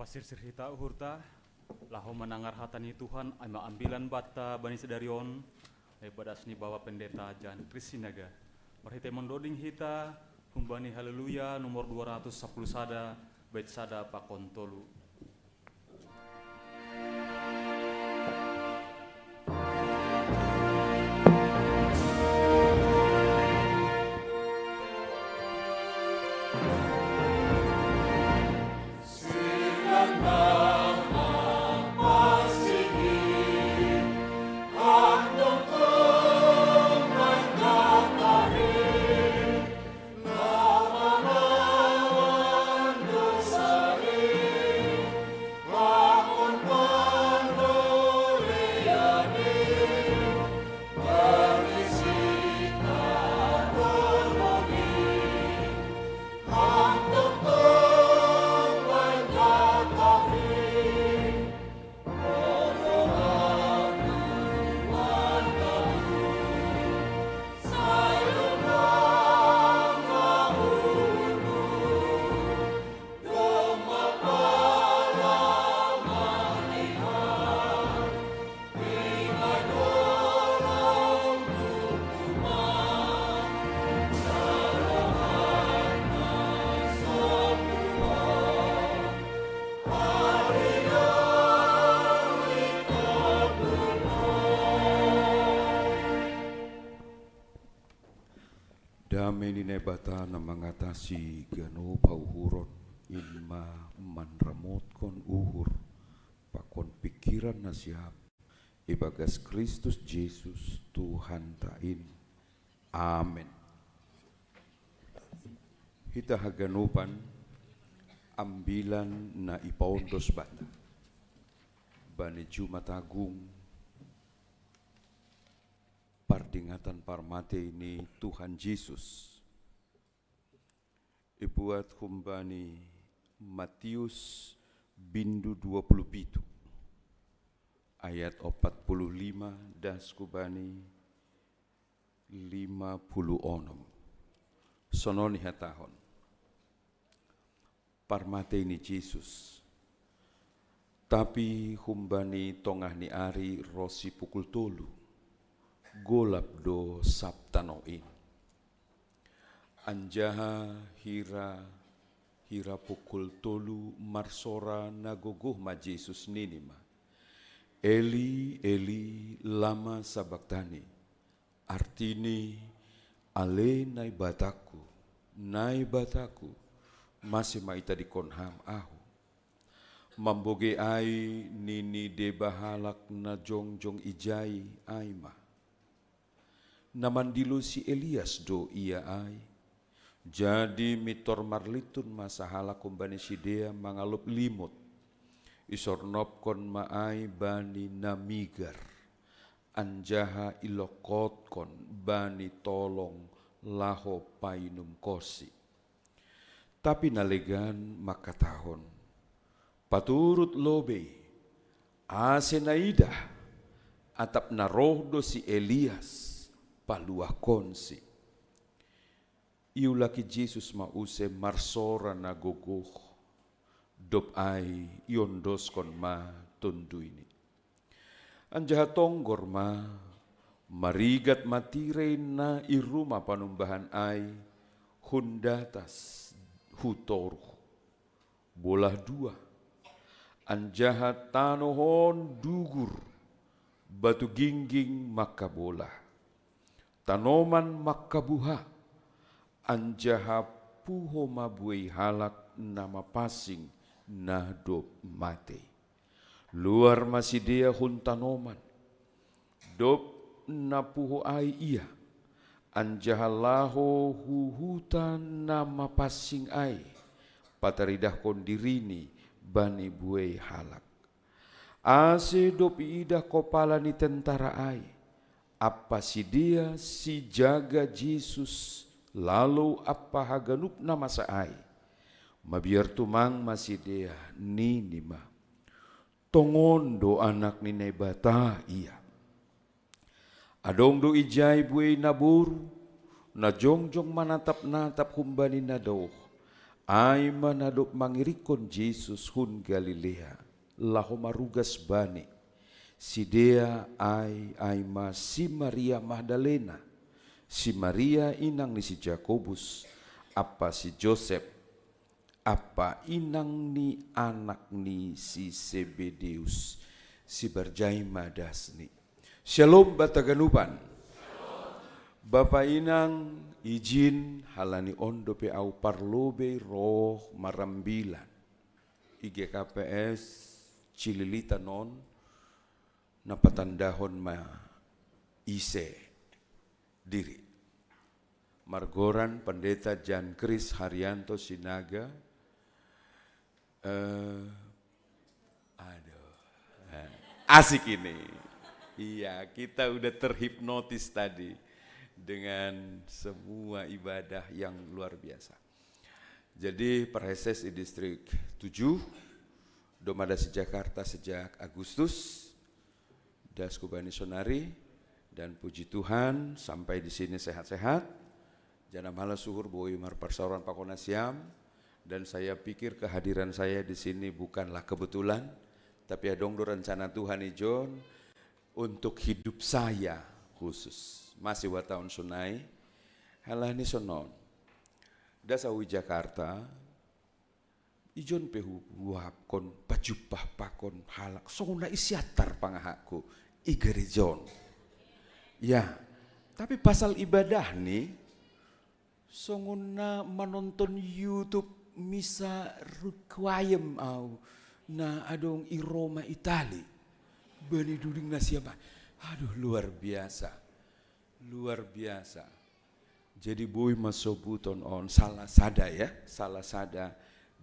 Sirsir hita uhurta, laho manangar hata ni Tuhan, ai ma ambilan banta bani sadari on, ai badas ni Bapa Pendeta Jan Krisinaga. Marhite mondoding hita, humbani Haleluya nomor dua ratus sapuluh sada, bait sada pakon tolu. Dame ni Naibata na mangatasi ganup hauhuron, in ma manramotkon uhur pakon pingkiran nasiam ibagas Kristus Jesus Tuhanta in. Amen. Hita haganupan, ambilan na ipaondos banta bani Jumat Agung, pardingatan parmatei ni Tuhan Jesus, ibuat humbani Matius bindu dua puluh pitu, ayat opat puluh lima das hubani lima puluh onom. Sonon ihatahon. Parmatei ni Jesus. Tapi humbani tongah ni ari ronsi pukul tolu, golap do sab tano in. Anjaha hira, hira pukul tolu marsora na gogoh ma Jesus, nini ma: Eli, Eli, lama sabaktani? Artini: Ale Naibatangku, Naibatangku, mase ma itadingkon Ham Ahu? Mambogei ai, nini deba halak na jongjong ijai ai ma: Na mandilo si Elias do Ia ai. Jadi mintor marlintun ma sahalak humbani sidea mangalop limut. Isornopkon ma ai bani na migar, anjaha ilongkotkon bani tolong laho painumkonsi. Tapi na legan mangkatahon: Paturut lobei, ase naidah, atap na roh do si Elias paluahkonsi. Iulaki Jesus ma use marsora na gogoh, dob ai iondoskon ma TonduyNi. Anjaha tonggor ma, marigat ma tirei na i rumah panumbahan ai hun datas hu toruh, bolah dua. Anjaha tanoh on dugur, batu gingging mangkabolah, tanoman mangkabuha, anjaha puho ma buei halak na mapansing na dob matei. Luar ma sidea hun tanoman, dob na puho ai ia, anjaha laho hu huta na mapansing ai, pataridahkon diriNi bani buei halak. Ase dob iidah kopala ni tentara ai ampa sidea sijaga Jesus lalou ampa haganup na masa ai, mabiar tumang ma sidea, nini ma: Tongon do Anak ni Naibata Ia. Adong do ijai buei naboru, na jongjong manatap-natap humbani na daoh, Ai ma na dob mangirikkon Jesus hun Galilea, laho marugas Bani, sidea ai, ai ma si Maria Magdalena, si Maria inang ni si Jakobus, ampa si Josep, ampa inang ni anak ni si Sebedeus. Sibarjai ma dasni. Syalom banta ganupan. Bapa inang, ijin halani on dope au parlobei roh marambilan. I G K P S Cililitan on na patandahon ma ise diri. Margoran Pendeta Jan Kris Haryanto Sinaga. Eh, aduh. Eh, asik ini. Iya, kita udah terhipnotis tadi dengan semua ibadah yang luar biasa. Jadi, Parheses i Distrik tujuh, do ma das i Jakarta sejak Agustus, das hubani sonari, dan puji Tuhan, sampai di sini sehat-sehat. Janah malas suhur boi marparsaoran pakon nasiam, dan saya pikir kehadiran saya di sini bukanlah kebetulan, tapi adong do rencana Tuhan ijon untuk hidup saya khusus. Masih watahun sonai, halani sonon. Das au i Jakarta, ijon pe hu-, huahapkon pajumpah pakon halak, songon na i siantar pangahapku i gereja on. Ya, tapi pasal ibadahni, songon na manonton YouTube misa requiem au, na adong i Roma, Itali. Bani duding nasiam, aduh, luar biasa. Luar biasa. Jadi boi ma sobuton on salah sada, ya, salah sada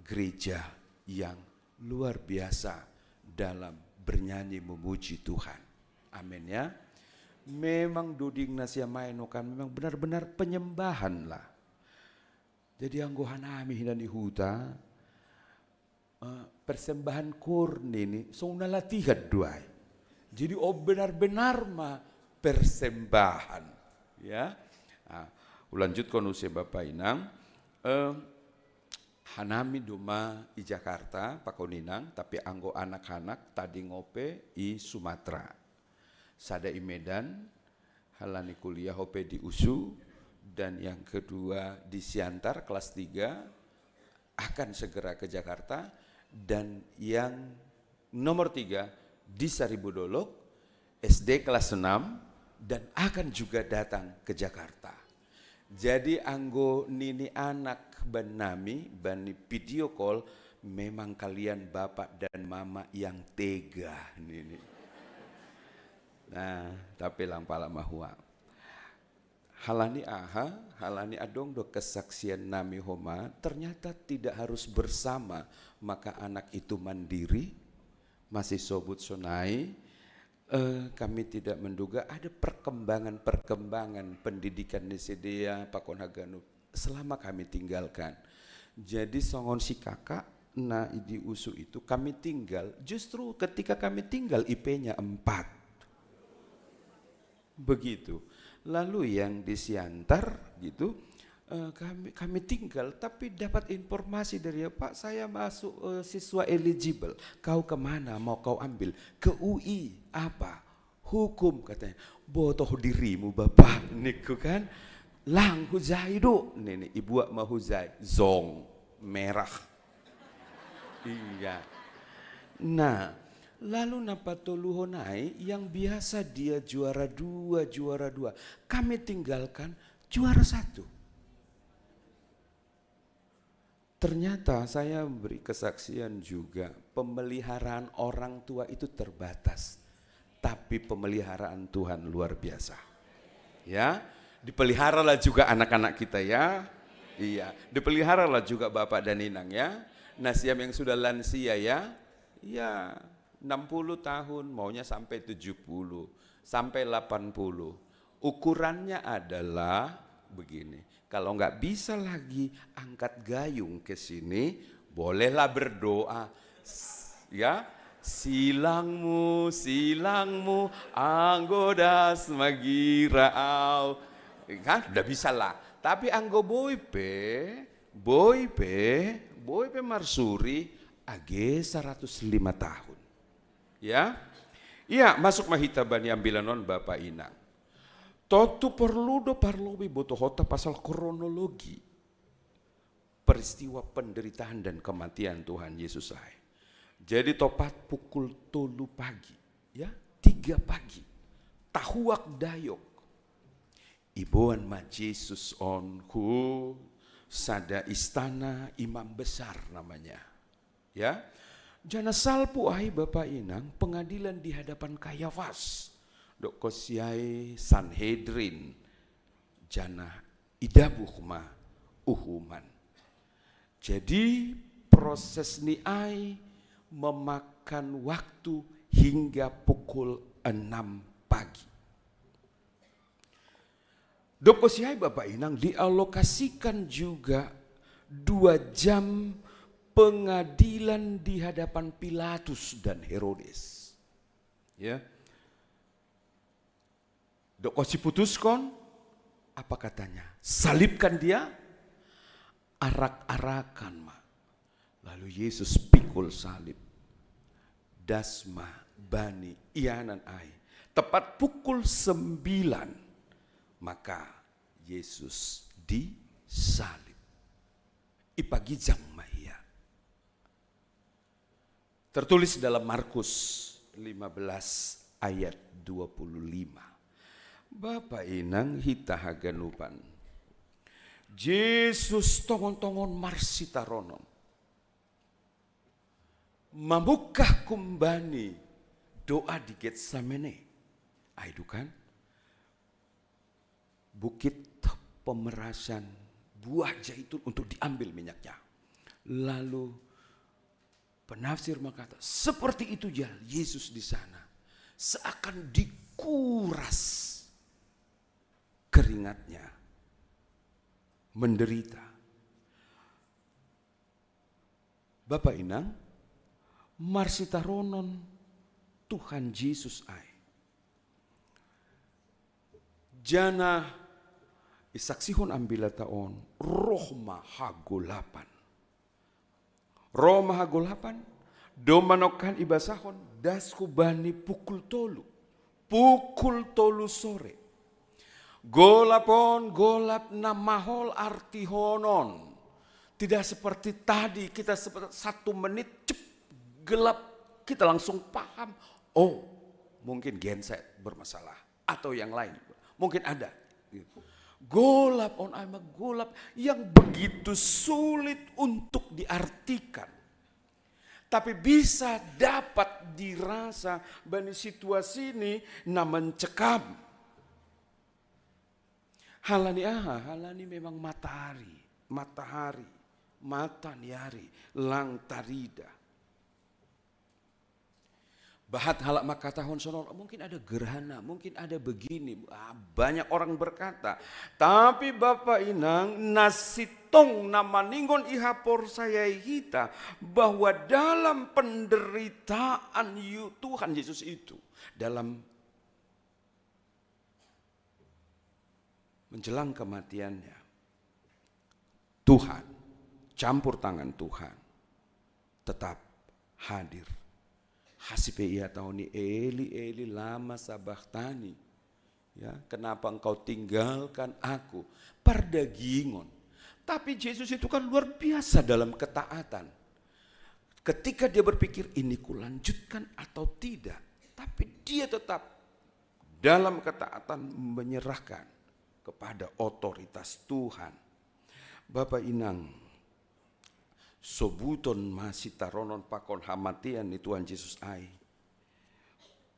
gereja yang luar biasa dalam bernyanyi memuji Tuhan. Amin, ya. Memang duding nasiam ai nuakan memang benar-benar penyembahan lah. Jadi anggo hanami hinan i huta, eh, persembahan koor nini, songon na latihan do ai. Jadi on benar-benar ma persembahan, ya. Nah, hulanjutkon use Bapa Inang, eh, hanami do ma i Jakarta pakon Inang, tapi anggo anak-anak tading ope i Sumatera. Sada i Medan, halani kuliah ope di USU, dan yang kedua di Siantar kelas tiga, akan segera ke Jakarta, dan yang nomor tiga di Saribodolok, S D kelas enam, dan akan juga datang ke Jakarta. Jadi anggo nini anak bannami bani video call, memang kalian bapak dan mama yang tega nini. Nah, tapi lang pala mahua. Halani aha, halani adong do kesaksian nami homa, ternyata tidak harus bersama, maka anak itu mandiri, masih sobut sonai, eh, kami tidak menduga ada perkembangan-perkembangan pendidikan ni sidea pakon haganup selama kami tinggalkan. Jadi songon si kakak na di USU itu kami tinggal, justru ketika kami tinggal I P-nya empat. Begitu. Lalu yang di Siantar gitu, eh, kami, kami tinggal, tapi dapat informasi dari dia, "Pak, saya masuk, eh, siswa eligible. Kau kemana? Mau kau ambil?" "Ke U I." "Apa?" "Hukum," katanya. "Botoh dirimu, Bapak," ningku kan. "Lang hujai do," nini, ibuat ma hujai. Zong. Merah. Iya. Nah, lalu na patoluhon ai, yang biasa dia juara dua, juara dua. Kami tinggalkan juara satu. Ternyata saya beri kesaksian juga, pemeliharaan orang tua itu terbatas. Tapi pemeliharaan Tuhan luar biasa. Ya, dipeliharalah juga anak-anak kita ya. Iya, dipeliharalah juga bapak dan inang ya. Nasiam yang sudah lansia ya. Ya, enam puluh tahun, maunya sampai tujuh puluh, sampai delapan puluh. Ukurannya adalah begini. Kalau nggak bisa lagi angkat gayung ke sini, bolehlah berdoa. S-, ya, "Silangmu, silangmu, anggo das magira au." Kan udah bisa lah. Tapi anggo boi pe, Boy pe, boy pe Marsuri age saratus lima tahun. Ya. Iya, masuk ma hita bani ambilan on Bapa Inang. Tontu porlu do parlobei botohonta pasal kronologi peristiwa penderitaan dan kematian Tuhan Yesus ai. Jadi topat pukul tolu pagi, ya, tiga pagi. Tahuak dayok. Iboan ma Jesus on hu sada istana imam besar namanya. Ya. Janah salpu ai Bapa Inang pengadilan di hadapan Kayafas. Dok kosiai Sanhedrin. Janah idabuh ma uhuman. Jadi proses ni ai memakan waktu hingga pukul enam pagi. Dok kosiai Bapa Inang dialokasikan juga dua jam pengadilan di hadapan Pilatus dan Herodes. Ya. Dok kosiputuskon, apa katanya? Salibkan dia, arak-arakan ma. Lalu Yesus pikul salib. Das ma bani ianan ai. Tepat pukul sembilan, maka Yesus disalib. Ipagijang ma ia. Tertulis dalam Markus lima belas ayat dua puluh lima. Bapa Inang hita haganupan. Jesus tongon-tongon marsitaronon. Mamungkah kumbani doa di Getsemane. Ai dukan? Bukit pemerasan buah zaitun untuk diambil minyaknya. Lalu penafsir mengatakan, seperti itu jal Yesus di sana. Seakan dikuras keringatnya. Menderita. Bapa Inang, marsitaronon Tuhan Jesus ai. Janah isaksihon ambilanta on, roh ma hagolapan. Roh ma hagolapan, domma nongkan ibasahon, das hubani pukul tolu. Pukul tolu sore. Golap on, golap na mahol artihonon. Tidak seperti tadi kita sepe-, satu menit, cep, gelap, kita langsung paham. Oh, mungkin genset bermasalah atau yang lain. Mungkin ada. Golap on ai ma golap yang begitu sulit untuk diartikan. Tapi bisa dapat dirasa bani situasi ni na mencekam. Halani aha? Halani memang matahari, matahari, mata ni ari, lang tarida. Bahat halak mangkatahon sonon, mungkin ada gerhana, mungkin ada begini. Ah, banyak orang berkata. Tapi Bapa Inang, na sintong na maningon ihaporsayai hita bahwa dalam penderitaan Yu-, Tuhan Yesus itu, dalam menjelang kematiannya, Tuhan, campur tangan Tuhan tetap hadir. Hasipe ia tahu ni, "Eli, Eli, lama sabachthani?" Ya, "Kenapa engkau tinggalkan aku?" Pardagingon. Tapi Jesus itu kan luar biasa dalam ketaatan. Ketika dia berpikir, "Ini kulanjutkan atau tidak?" Tapi dia tetap dalam ketaatan menyerahkan kepada otoritas Tuhan. Bapa Inang, sobuton ma sitaronon pakon hamatean ni Tuhan Jesus ai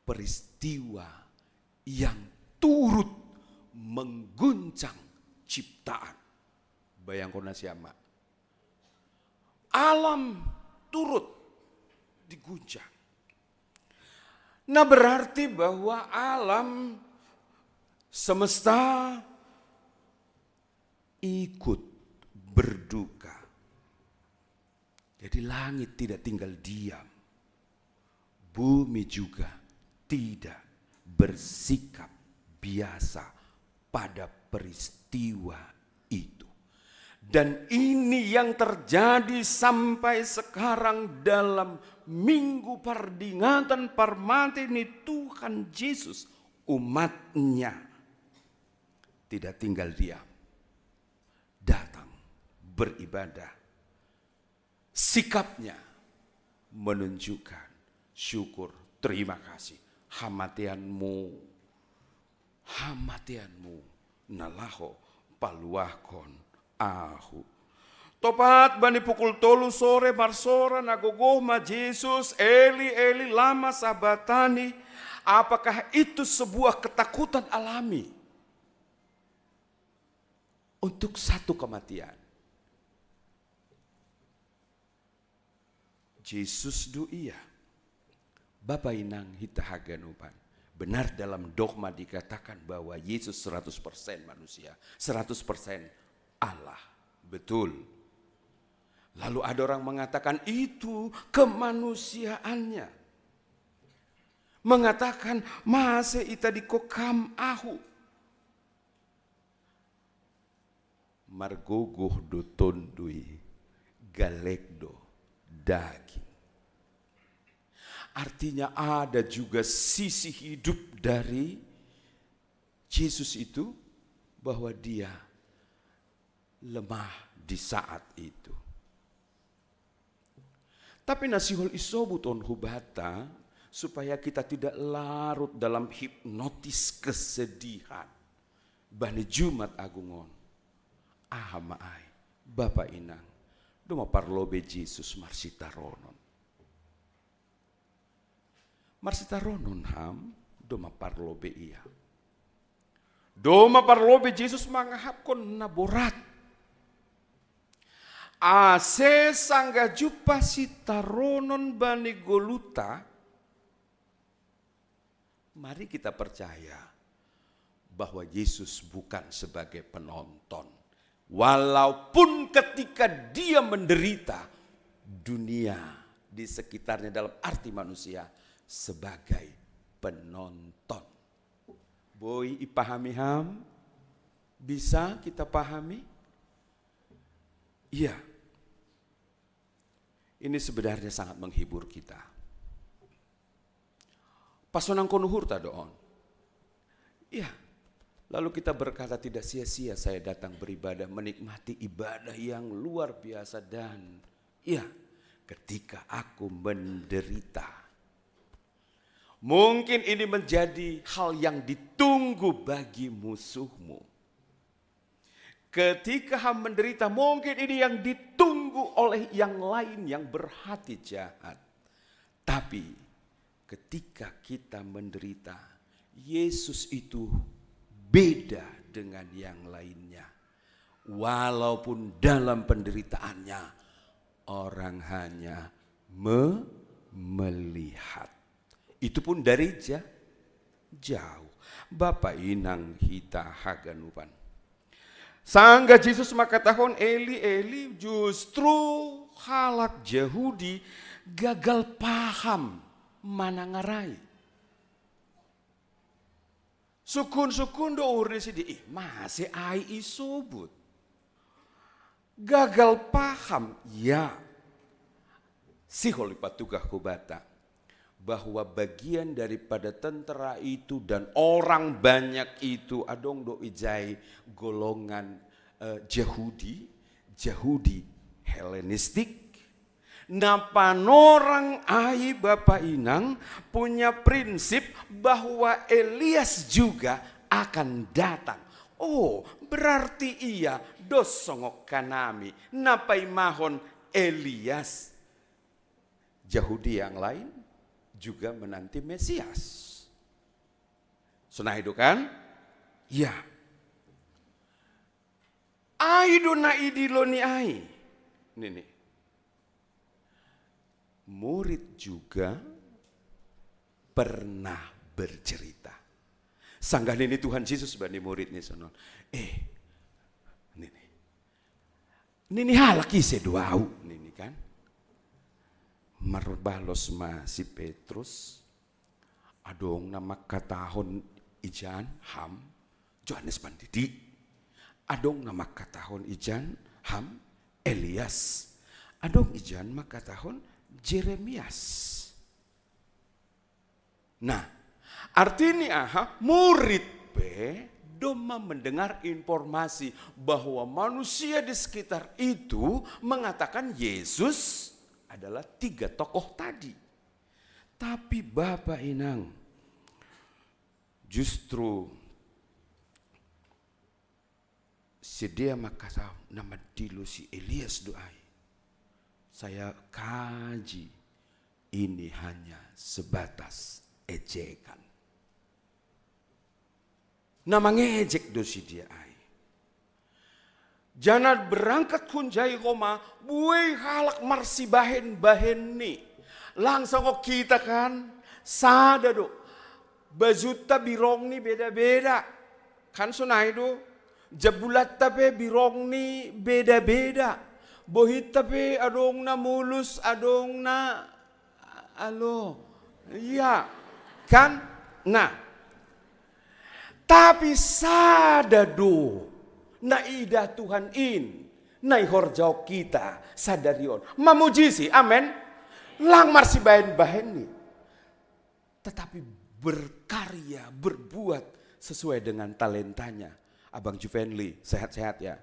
peristiwa yang turut mengguncang ciptaan. Bayangkon nasiam ma. Alam turut diguncang. Nah, berarti bahwa alam semesta ikut berduka. Jadi langit tidak tinggal diam. Bumi juga tidak bersikap biasa pada peristiwa itu. Dan ini yang terjadi sampai sekarang dalam minggu peringatan parmate ni Tuhan Yesus. Umatnya tidak tinggal diam, datang beribadah. Sikapnya menunjukkan syukur, terima kasih. Hamatianmu, hamatianmu nalaho paluahkon ahu. Topat bani pukul tolu sore marsoran agogoh ma Yesus, "Eli, Eli, lama sabatani?" Apakah itu sebuah ketakutan alami untuk satu kematian? Yesus do ia. Bapa inang hita haganupan. Benar, dalam dogma dikatakan bahwa Yesus seratus persen manusia, seratus persen Allah. Betul. Lalu ada orang mengatakan itu kemanusiaannya. Mengatakan, "Mase ita dikokam ahu?" Margogoh do tondui, galek do daging. Artinya ada juga sisi hidup dari Yesus itu, bahwa dia lemah di saat itu. Tapi na sihol isobut on hubata, supaya kita tidak larut dalam hipnotis kesedihan. Bani Jumat Agung on, aha ma ai, bapa inang, do ma parlobei Yesus marsitaronon? Marsitaronon ham do ma parlobei ia. Do ma parlobei Yesus mangahapkon na borat, ase sanggah jumpah sitaronon bani goluhta, mari kita percaya bahwa Yesus bukan sebagai penonton. Walaupun ketika dia menderita, dunia di sekitarnya, dalam arti manusia, sebagai penonton. Boi ipahami ham? Bisa kita pahami? Iya. Ini sebenarnya sangat menghibur kita. Pasonangkon uhurta do on. Iya. Lalu kita berkata, "Tidak sia-sia saya datang beribadah, menikmati ibadah yang luar biasa dan, iya, ketika aku menderita." Mungkin ini menjadi hal yang ditunggu bagi musuhmu. Ketika ham menderita, mungkin ini yang ditunggu oleh yang lain yang berhati jahat. Tapi ketika kita menderita, Yesus itu beda dengan yang lainnya. Walaupun dalam penderitaannya, orang hanya me-, melihat. Itu pun dari ja-, jauh. Bapa inang hita haganupan. Sanggah Yesus mangkatahon, "Eli, Eli," justru halak Jahudi gagal paham manang aha i. Sungkun-sungkun do uhur ni sidea, "Ih, mase ai isobut?" Gagal paham, ya. Sihol ipatugah hubata bahwa bagian daripada tentara itu dan orang banyak itu adong do ijai golongan, eh, Jahudi, Jahudi Helenistik. Na panorang ai bapa inang punya prinsip bahwa Elias juga akan datang. Oh, berarti ia dos songon hanami, na paimahon Elias. Jahudi yang lain juga menanti Mesias. Sonai do kan? Ya. Ai do na idilo ni ai. Nini. Murid juga pernah bercerita. Sanggah nini Tuhan Yesus bani murid ni sonon, "Eh, nini, nini halak ise do ahu?" nini kan. Marbalos ma si Petrus, "Adong na mangkatahon ijan ham Johannes Pandidi. Adong na mangkatahon ijan Abraham, Elias. Adong ijan mangkatahon Jeremias. Nah, artini aha? Murid pe domma mendengar informasi bahwa manusia di sekitar itu mengatakan Yesus adalah tiga tokoh tadi. Tapi Bapak Inang, justru sidea mangkatahon na mandilo si Elias do ai. Saya kaji ini hanya sebatas ejekan. Na mangejek do sidea ai. Janah berangkat hunjai homa, buei halak marsibahen-bahenni. Langsung kita kan, sada do. Bajunta birongni beda-beda. Kan sonai do. Jambulatta pe birongni beda-beda. Bohitta pe adong na mulus, adong na alo. Iya. Kan? Nah. Tapi sada do na iidah Tuhan in, na ihorjahon kita sadari on. Mamujisi, amen. Lang marsibahen-bahenni. Tetapi berkarya, berbuat sesuai dengan talentanya. Abang Juvenli, sehat-sehat ya.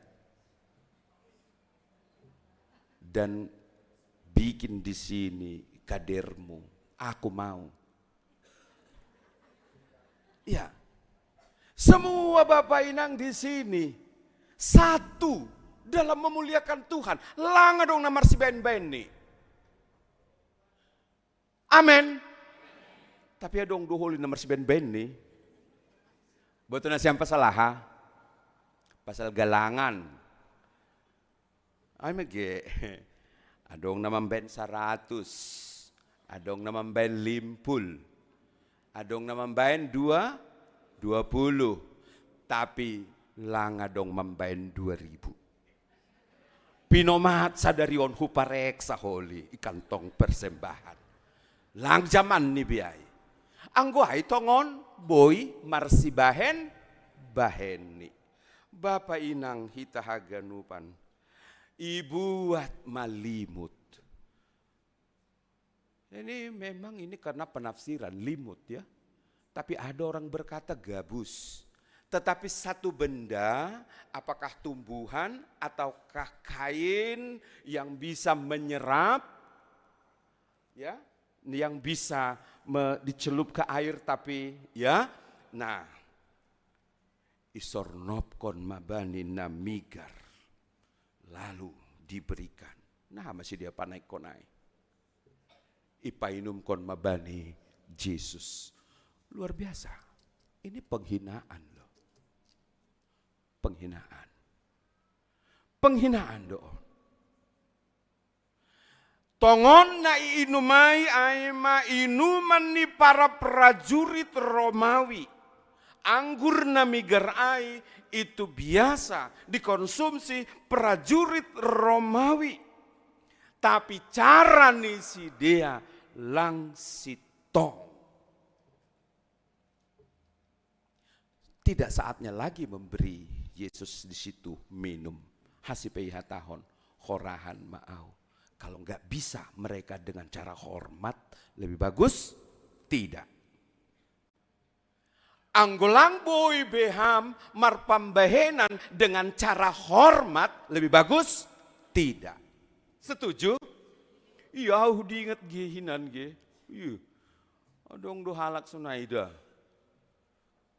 Dan bikin di sini kadermu. Aku mau. Ya. Semua Bapak Inang di sini satu dalam memuliakan Tuhan. Lang adong na marsibahen-bahenni. Amen. Tapi adong do holi na marsibahen-bahenni. Boto nasiam pasal aha? Pasal galangan. Ai mage. Adong na mambahen saratus, adong na mambahen limpul, adong na mambahen dua, dua puluh. Tapi lang adong mambahen dua ribu. Pinomat sadari on hupareksa holi i kantong persembahan. Lang jamanni be ai. Anggo ai tongon boi marsibahen-bahenni. Bapa inang hita haganupan, ibuat ma limut. Ini memang ini karena penafsiran limut ya. Tapi ada orang berkata gabus. Tetapi satu benda, apakah tumbuhan ataukah kain yang bisa menyerap, ya, yang bisa me- dicelup ke air tapi ya, nah, isornopkon ma bani na migar, lalu diberikan. Nah, masih dia panaikkon ai. Ipainumkon ma bani Jesus. Luar biasa. Ini penghinaan loh. Penghinaan. Penghinaan do on. Tongon na iinum ai ai ma inuman ni para prajurit Romawi. Anggur na migar ai itu biasa dikonsumsi prajurit Romawi. Tapi cara ni sidea lang sintong. Tidak saatnya lagi memberi Yesus di situ minum. Hasi pe ihatahon, horahan ma au. Kalau nggak bisa mereka dengan cara hormat, lebih bagus tidak. Anggo lang boi be ham marpambahenan dengan cara hormat, lebih bagus tidak. Setuju? Iya, au diingat ge hinan ge. Iya. Adong do halak sonai da.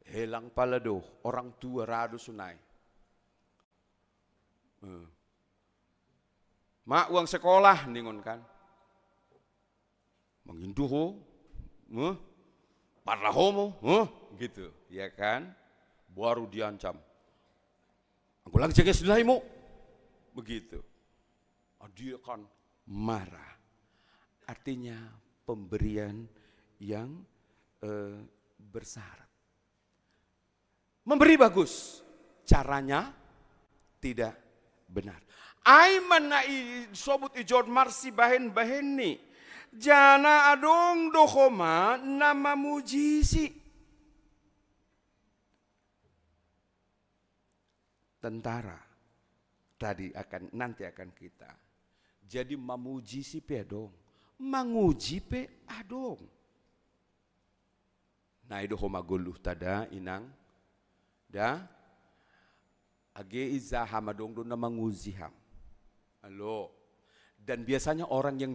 Helang pala do, orang tua ra do sonai. Eh. Ma, uang sekolah ningon kan. Mangindo ho, eh? Parlaho mo, eh? Gitu, ya kan? Baru diancam. Anggo lang jeges do laimo. Begitu. Ah, dia kan marah. Artinya pemberian yang eh, bersyarat. Memberi bagus, caranya tidak benar. Ai ma na isobut ijon marsibahen-bahenni. Janah adong do homa na mamujisi. Tentara, tadi akan, nanti akan kita. Jadi mamuji si pe adong, manguji pe adong. Nai do ho magoluh ta da, inang da. Age i za ham adong do na manguji ham. Alo. Dan biasanya orang yang